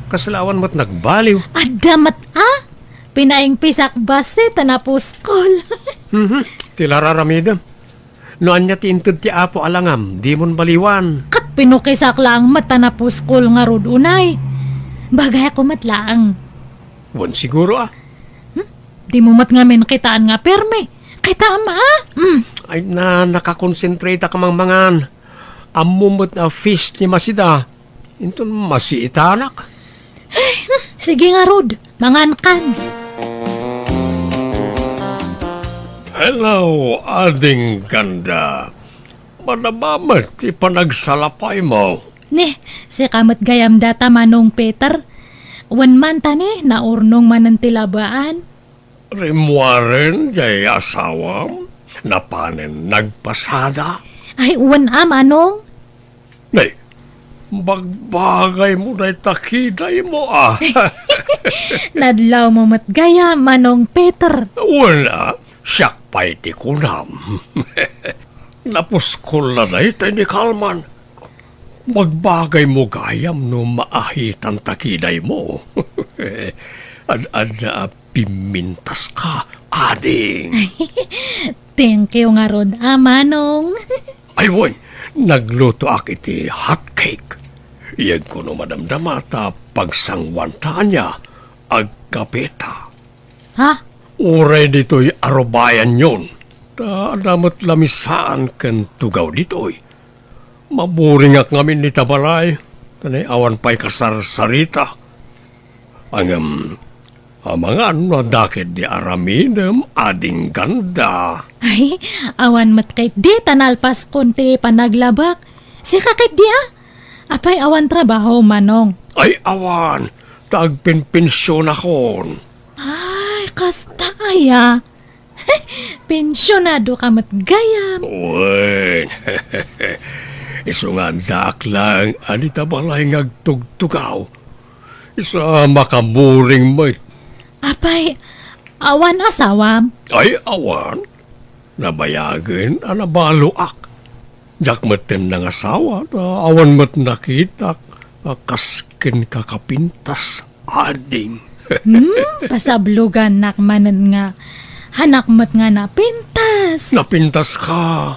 Kasla awan met nagbaliw. Adda met a? Pinaingpisak bassit ta napuskol. Mhm. Ti la raramidem. No ania ti inted ti Apo a langam, dimon baliwan. Ket pinukisak laeng met ta napuskol ngarud unay. Bagayko met laeng. Wen siguro a. Hmm? Dimo met ngamin kitaan nga permi. Kitaem a? Hmm. Ay na, nakakonsentrate ka mangmangan. Ammom met a fish ti masida. Inton masiitanak. Sige ngarud, mangankan. Hello, Ading Ganda. Madama met ti panagsalapaymo. Ne, sika met gayam data, Manong Peter. Wen man tani, naurnong manen ti labaan. Rimmuaren jay asawam, napanen nagpasada. Ay, wen a, Manong. Nay, bagbagaymo dayta kidaymo, a. Nadlawmo met gayam, Manong Peter. Wen a, siak pay ti kunam. Napuskol la dayta ni Kalman. Bagbagaymo gayam no maahitan ta kidaymo. Ad-adda a pimmintaska, ading. Thank you ngarud, a, Manong. Ay, wen, naglutoak iti hot cake. Iyegko no madamdama ta pagsanguanta ania, agkapeta. Ha? Uray ditoy arubayanyon. Ta adda met lamisaan ken tugaw ditoy. Maburingak ngamin ita balay, ta nay awan pay kasarsarita. Ngem, amangan no adda ketdi aramidem, ading ganda. Ay, awan met ketdi ta nalpaskon ti panaglabak. Sika ketdi a? Apay awan trabaho, Manong? Ay, awan, ta agpenpensionakon. Ay, kasta aya. Pensionado ka met gayam. Wen. Isu nga addaak laeng a dita balay nga agtugtugaw. Isu a makaburing met. Apay, awan asawam? Ay, awan. Nabayagen a nabaloak. Diak metten nangasawa, ta awan met nakitak a kas kenka kapintas, ading. Hmm, pasablogannak manen nga hanak met nga napintas. Napintaska.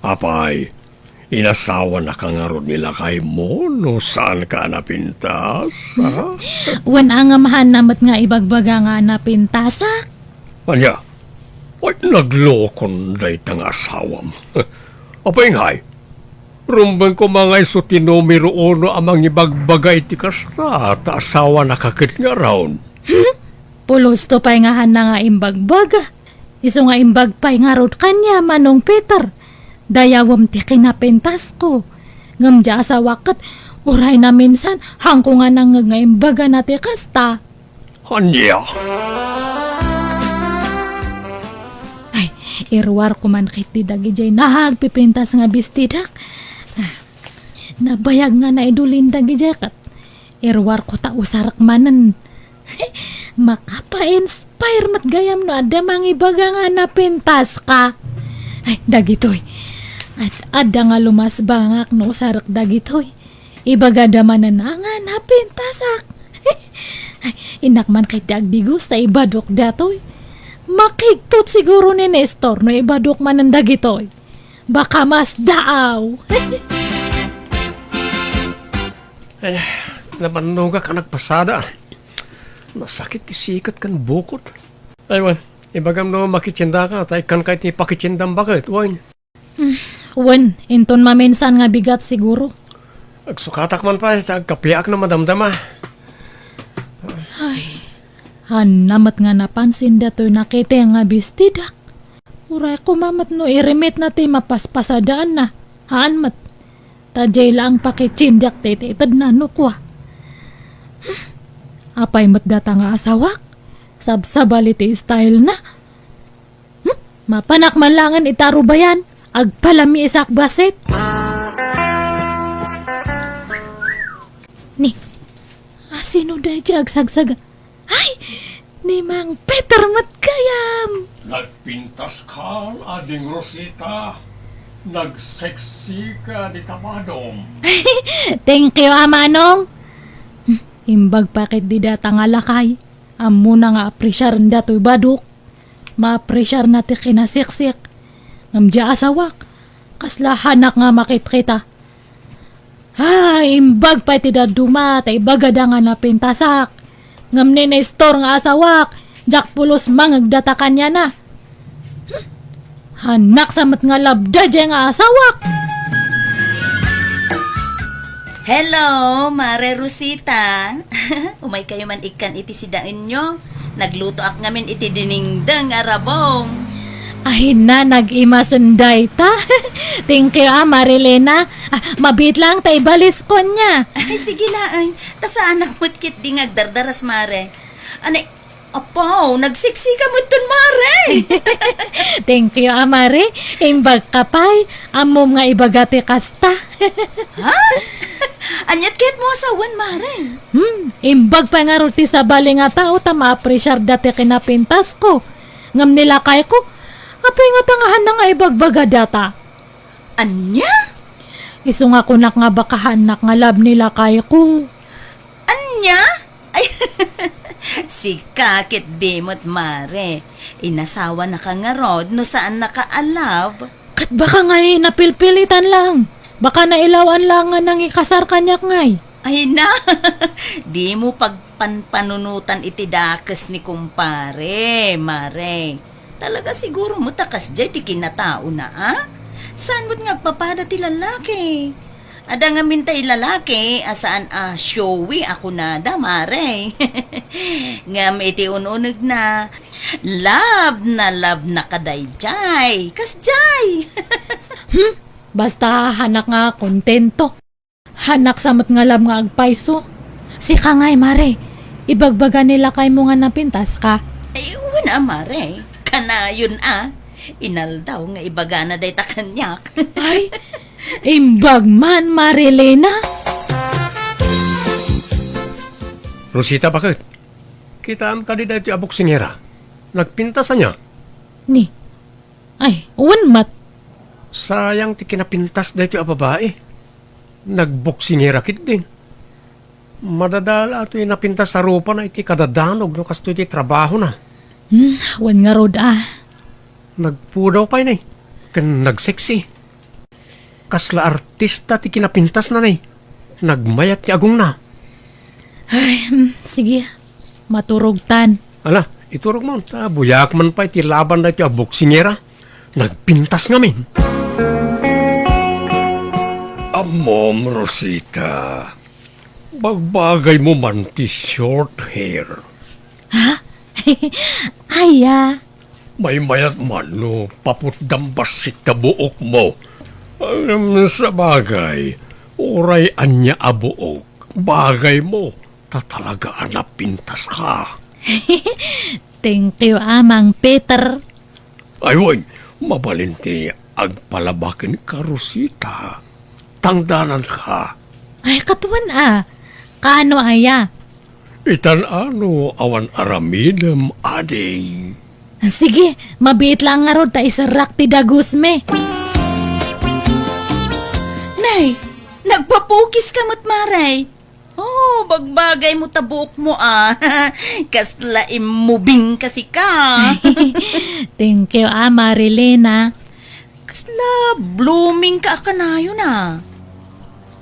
Apay, inasawanaka ngarud ni lakaymo no saanka a napintas, ha? Wen a ngem haanna met nga ibagbaga nga napintasak. Ania? Ay, naglokon dayta nga asawam. Apay ngay, rumbeng koma nga isu ti numero uno a mangibagbaga iti kasta, ta asawanaka ket ngarud. Hmm? Pulosto pay nga haanna nga imbagbaga. Isu nga imbag pay ngarud kaniam, Manong Peter. Dayawem ti kinapintasko. Ngem diay asawak ket uray naminsan, haanko nga nangngeg nga imbagana ti kasta. Ania? Ay, iruarko man ketdi dagidiay nagpipintas nga bestidak. Ah, nabayag nga naidulin dagidiay ket iruarko ta usarek manen. Makapa-inspire met gayam no adda mangibaga nga napintaska. Ay, dagitoy. At adda nga lumasbangak no usarek dagitoy. Ibagada manen a nga napintasak. Ay, innak man ketdi agdigos ta ibadok datoy. Makigtot siguro ni Nestor no ibadok manen dagitoy. Baka masdaaw. Ay, nabannogak a nagpasada. Nasakit ti siket ken bukod. Ay, wen, ibagam no makitiendaka, ta ikkanka iti pakitiendam baket, wen. Hmm, wen, inton maminsan nga bigat siguro. Agsukatak man pay, ta agkapiak no madamdama. Ay, haanna met nga napansin datoy nakiteng nga bestidak. Uray koma met no irimitna ti mapaspasadaanna. Haan met. Ta diay laeng pakitiendak ti itedna no kua. Hmm, apay met data nga asawak? Sabsabali ti stylena. Hmm? Mapanak man laengen ita rubayan, agpalamiisak bassit. Ni, asino daydiay agsagsaga? Ay, ni Mang Peter met gayam! Nagpintaska, Ading Rosita. Nagseksika dita badom. Thank you, a manong. Hmm, imbag pay ketdi data nga lakay. Ammona nga apresiaren datoy badok. Maapresiarna ti kinaseksik. Ngem diay asawak, kasla haanak nga makitkita. Ay, imbag pay ti dadduma, ta ibagada nga napintasak. Ngem ni Nestor nga asawak, diak pulos mangngeg data kaniana. Hmm. Haanak sa met nga labda diay nga asawak. Hello, Mare Rosita. Umaykayo man ikkan iti sidaenyo. Naglutoak ngamin iti dinengdeng a rabong. Ay na, nag-imasen dayta. Thank you, ah, Marilena. Ah, mabiit lang ta ibaliskon niya. Ay, sige laeng. Ta saanak met ketdi nga agdardaras, Mare. Anay, apaw, nagseksi ka met ton, Mare. Thank you, ah, Mare. Imbag ka pay. Ammom nga ibaga ti kasta. Ha? Aniat ket mo asawan, Mare? Hmm, imbag pay ngarud ti sabali nga tao ta maapresiar da ti kinapintasko. Ngem ni lakayko, apay ngata nga haanna nga ibagbaga data? Ania? Isu nga kunak nga baka haannak nga love ni lakayko. Ania? Ay, sika ketdi met, Mare. Inasawanaka ngarud no saannaka a love? Ket baka ngay napilpilitan lang. Baka nailawan lang nga nangikasar kaniak ngay. Ay na, dimo pagpanpanunotan iti dakes ni kumpare, Mare. Talaga siguro met a kasdiay ti kinataona, a? Saan met nga agpapada ti lalaki? Adda ngamin tay lalaki a saan a showy a kunada, Mare. Ngem iti un-unegna, love na love na kadaydiay. Kasdiay. Hmm? Basta haannak nga kontento. Haannak sa met nga love nga agpayso. Sika ngay, Mare. Ibagbaga ni lakaymo nga napintaska. Ay, wen a, Mare. Kanayon a. Inaldaw nga ibagana dayta kaniak. Ay, imbag man, Marilena. Rosita, baket? Kitaem kadi daytoy a boksingera? Nagpintas ania? Ni, ay, wen met. Sayang ti kinapintas daytoy a babai. Nagboksingera ketdin. Madadala toy napintas a rupana iti kadadanog no kastoy ti trabahona. Hmm, wen ngarud a. Nagpudaw pay ni, ken nagseksi. Kasla artista ti kinapintasna ni. Nagmayat ti agongna. Ay, hmm, sige. Maturogtan. Ala, iturogmo, ta buyak man pay ti laban daytoy a boksingera. Nagpintas ngamin. Ammom, Rosita. Bagbagaymo man ti short hair. Ha? Aya. Maymayat man no paputdam bassit ta buokmo. Ngem sabagay, uray ania a buok, bagaymo, ta talaga a napintaska. Thank you, Amang Peter. Ay, wen, mabalin ti agpalaba kenka, Rosita. Tangdananka. Ay, ket wen a. Kaano aya? Itan-ano awan aramidem, ading. Sige, mabiit lang ngarud ta iserrak ti dagusmi. Nay, nagpapukiska met, Mare. Oh, bagbagaymo ta buokmo a. Kasla immubingka sika. Thank you a, Marilena. Kasla bloomingka a kanayon a.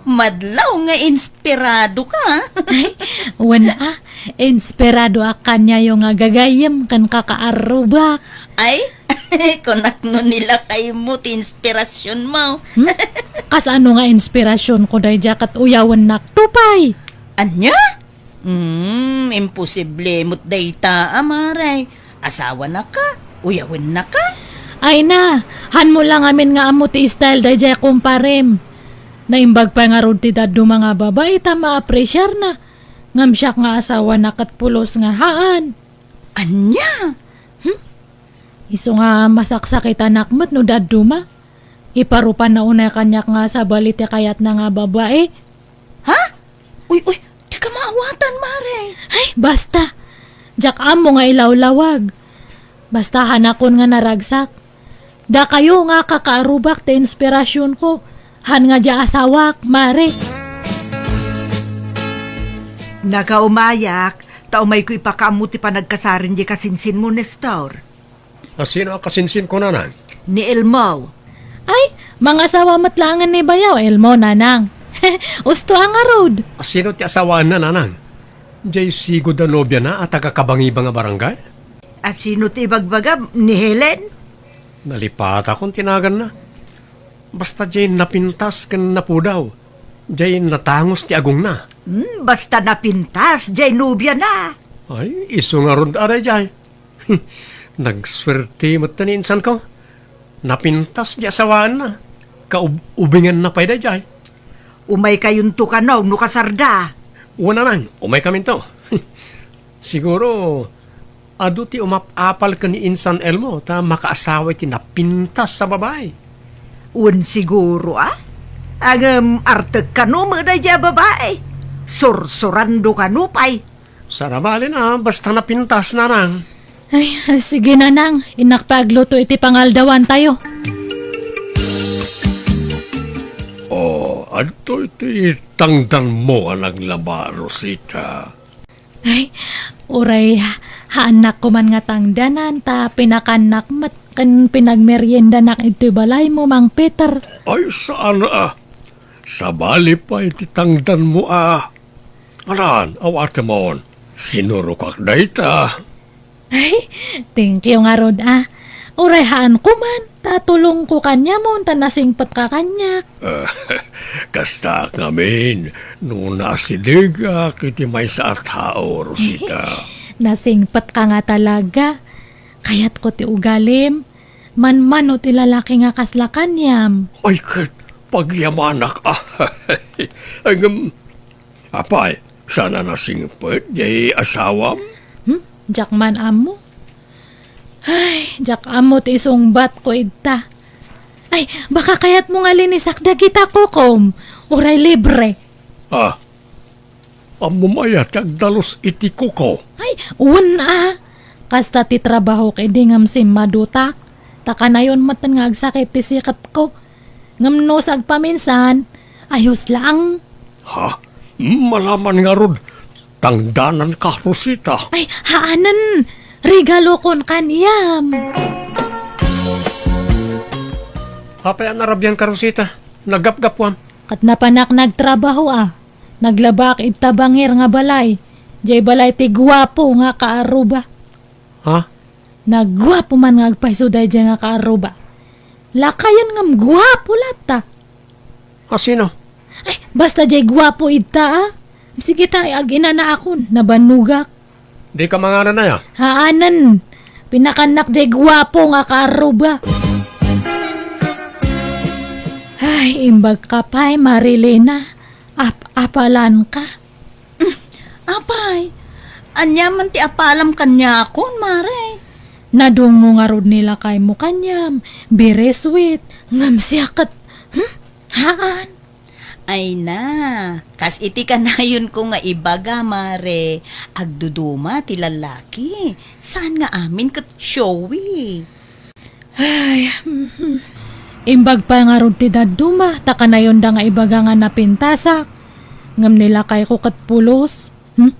Madlaw nga inspiradoka. Ay, wen a, inspirado a kaniayo nga gagayyem ken kakaarrubak. Ay, kunak no ni lakaymo ti inspirasionmo. Hmm? Kasano nga inspirasionko daydiay ket uyawennakto pay? Ania? Hmm, imposible met dayta a, Mare. Asawanaka, uyawennaka. Ay na, hanmo lang amin nga ammo ti style daydiay kumparem. Naimbag pay ngarud ti dadduma nga babai ta maapresiarna. Ngem siak nga asawana ket pulos nga haan. Ania? Hmm? Isu nga masaksakitanak met no dadduma. Iparupanna unay kaniak nga sabali ti kayatna nga babai. Ha? Uy, uy, dika maawatan, Mare. Ay, basta. Diak ammo nga ilawlawag. Basta hanakon nga naragsak. Dakayo nga kakaarrubak ti inspirasionko. Han nga dia asawak, Mare. Nakaumayak, ta umayko ipakaammo ti panagkasaren di kasinsinmo, Nestor. Asino a kasinsinko, Nanang? Ni Elmo. Ay, mangasawa met laengen ni Bayaw, Elmo, Nanang. Usto a ngarud. Asino ti asawaenna, Nanang? Jay sigud a nobiana a taga-Kabangiba nga barangay? Asino ti ibagbagam, ni Helen? Nalipatakon ti naganna. Basta jay napintas ken napudaw, jay natangos ti agongna. Hmm, basta napintas, jay nobiana. Ay, isu ngarud a daydiay. Nagsuerte met ni insanko. Napintas ti asawaanna. Kaub-, ubinganna pay daydiay. Umaykayonto kano no kasarda. Wen, nanang, umaykaminto. Siguro, adu ti umap-apal ken ni Insan Elmo ta makaasawa iti napintas a babai. Wen, siguro, a? Ngem artek kano met daydiay a babai. Sursurando kano pay. Saan a bale, basta napintas, nanang. Ay, sige, nanang. Innak pay agluto iti pangaldawantayo. O, adtoy ti tangdanmo a naglaba, Rosita. Ay, uray, haannak koman nga tangdanan, ta pinakannak met ken pinagmeriendanak iti balaymo, Mang Peter. Ay, saan a. Sabali pay ti tangdanmo a. Alan, awatemon. Sinurokak dayta. Ay, thank you ngarud, a. Uray haan koman, ta tulongko kaniamon, ta nasingpetka kaniak. Kastaak ngamin, no naasidegak iti maysa a tao, Rosita. Nasingpetka nga talaga. Kayatko ti ugalim. Manmano ti lalaki nga kasla kaniam. Ay, ket pagyamanak, a. Ay, ngem, apay, saan a nasingpet jay asawam? Hmm? Diak man ammo. Ay, diak ammo ti isungbatko ita. Ay, baka kayatmo nga linisak dagita kukom. Uray libre. Ah, ammom aya ti agdalus iti kuko? Ay, wen a. Kasta ti trabahok idi ngem simmadutak. Ta kanayon metten nga agsakit ti siketko. Ngem no sagpaminsan, ayos laeng. Ha? Malaman ngarud, tangdananka, Rosita. Ay, haanen. Regalokon kaniam. Apay a narabianka, Rosita? Naggapgapuam. Ket napanak nagtrabaho a. Naglabaak ita bangir nga balay. Jay balay ti guapo nga kaarruba. Ha? Naguapo man nga agpayso daydiay nga kaarruba. Lakayen ngem guapo latta. A sino? Ay, basta jay guapo ita, a. Sige ta, ag-inanaakon, nabannogak. Dika manganan aya? Haanen. Pinakannak jay guapo nga kaarruba. Ay, imbagka pay, Marilena. Ap-apalanka. Apay, ania man ti apalam kaniakon, Mare? Nadungngo ngarud ni lakaymo kaniam, very sweet, ngem siak ket, hmm? Haan. Ay na, kas iti kanayonko nga ibaga, Mare, agduduma ti lallaki. Saan nga amin ket showy. Ay, mhm. Imbag pay ngarud ti dadduma, ta kanayonda nga ibaga nga napintasak. Ngem ni lakayko ket pulos. Hmm?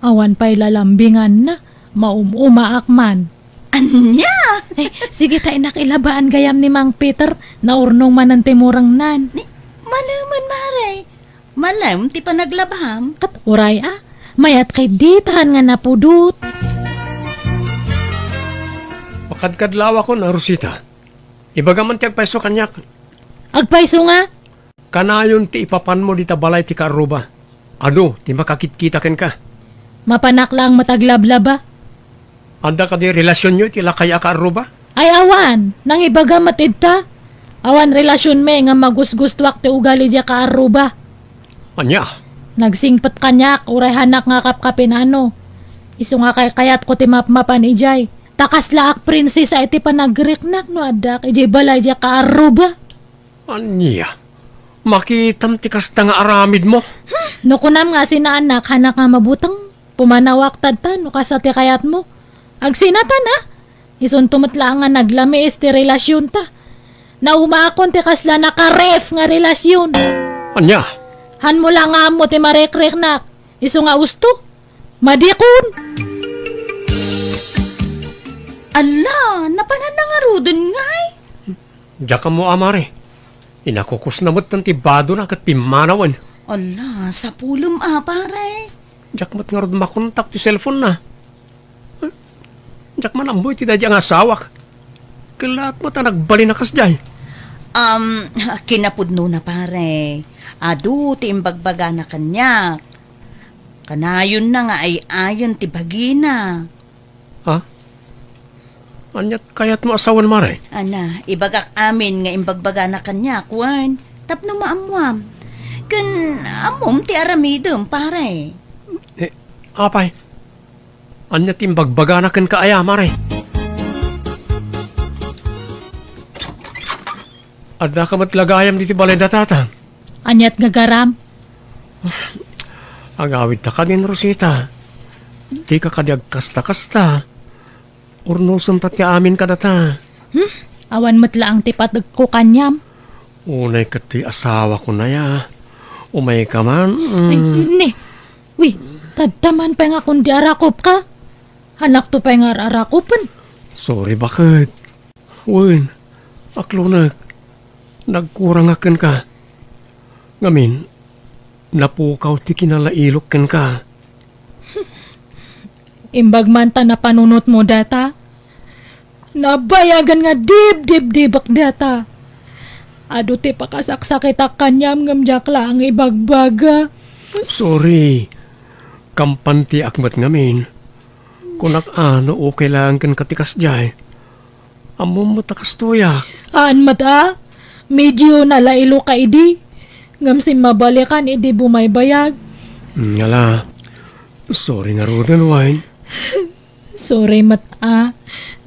Awan pay lalambinganna, maum-umaak man. Ania? Eh, sige ta, innak, ilabaan gayam ni Mang Peter, naurnong manen ti murengnan. Ni, malemen, Mare. Malem ti panaglabam. Ket uray a, mayat kay ditahan nga napudot. Makadkadlawakon a, Rosita. Ibagam man ti agpayso kaniak. Agpayso nga? Kanayon ti ipapanmo dita balay ti kaarruba. Adu ti makakitkita kenka. Mapanak laeng met aglablaba. Adda kadi relasionyo iti lakay a kaarruba? Ay, awan. Nangibaga met ita. Awan relasionmi nga magusgustoak ti ugali diay kaarruba. Ania? Nagsingpet kaniak, uray hanak nga kapkapinano. Isu nga kaykayatko ti mapmapan idiay. Ta kaslaak prinsesa iti panagriknak no addaak idiay balay diay kaarruba. Ania? Makitam ti kasta nga aramidmo? Hmm, no kunam nga asinaanak, hanak nga mabuteng, pumanawak tadta no kasta ti kayatmo. Agsinatan a? Isunto met laeng nga naglamiis ti relasionta. Naumaakon ti kasla nakaref nga relasion. Ania? Hanmo la nga ammo ti marikriknak. Isu nga usto. Madikon! Alla, napananna ngaruden ngay? Diak ammo a, Mare. Inakukusna metten ti badona ket pimmanawen. Alla, sapulem a, Pare. Diak met ngarud makontak ti cellphone-na. Diak man ammo iti daydiay nga asawak. Kellaat met a nagbalin a kasdiay. Um, kinapudnona, Pare. Adu ti imbagbagana kaniak. Kanayonna nga ay-ayen ti bagina. Ha? Aniat kayatmo a sawen, Mare? Ana, ibagak amin nga imbagbagana kaniak, wen, tapno maammuam. Ken ammom ti aramidem, pare. Eh, apay? Ania ti imbagbagana kenka aya, Mare? Addaka met la gayam ditoy balay da Tata? Aniat gagaram? Agawidta kadin, Rosita. Dika kadi agkasta-kasta. Urnosem ta ti amin kadata. Hmm? Awan met laeng ti pategko kaniam. Unay ket ti asawako aya. Umayka man, mm. Ay, ni. Wi, tadda man pay nga kundi arakopka. Hanakto pay nga ar-arakopen. Sorry, baket. Wen, aklonek. Nagkurangak kenka. Ngamin, napukaw ti kinalailok kenka. Imbag man ta napanunotmo data. Nabayagan nga dibdibdibek data. Adu ti pakasaksakitak kaniam ngem diak laeng ibagbaga. Sorry. Kampantiak met ngamin. Kunak a no okay laeng kenka ti kasdiay. Ammom met a kastoyak. Haan met a, medio nalailoka idi. Ngem simmabalikan idi bumaybayag. Mm, ala, sorry ngaruden, wen. Sorry met a,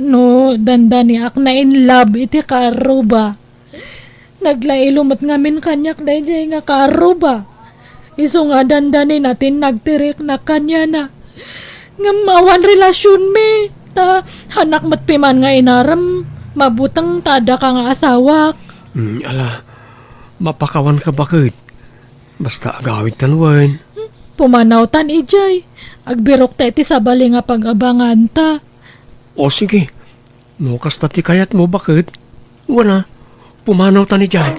no dandaniak na in love iti kaarruba. Naglailo met ngamin kaniak daydiay nga kaarruba. Isu nga dandanina ti nagtiriknak kaniana. Ngem awan relasionmi, ta hanak met piman nga inarem, mabuteng ta addaka nga asawak. Mm, ala, mapakawanka baket. Basta agawidtan wen. Pumanawtan idiay. Agbirokta iti sabali nga pag-abanganta. O sige, no kasta ti kayatmo baket, wen a, pumanawtan idiay.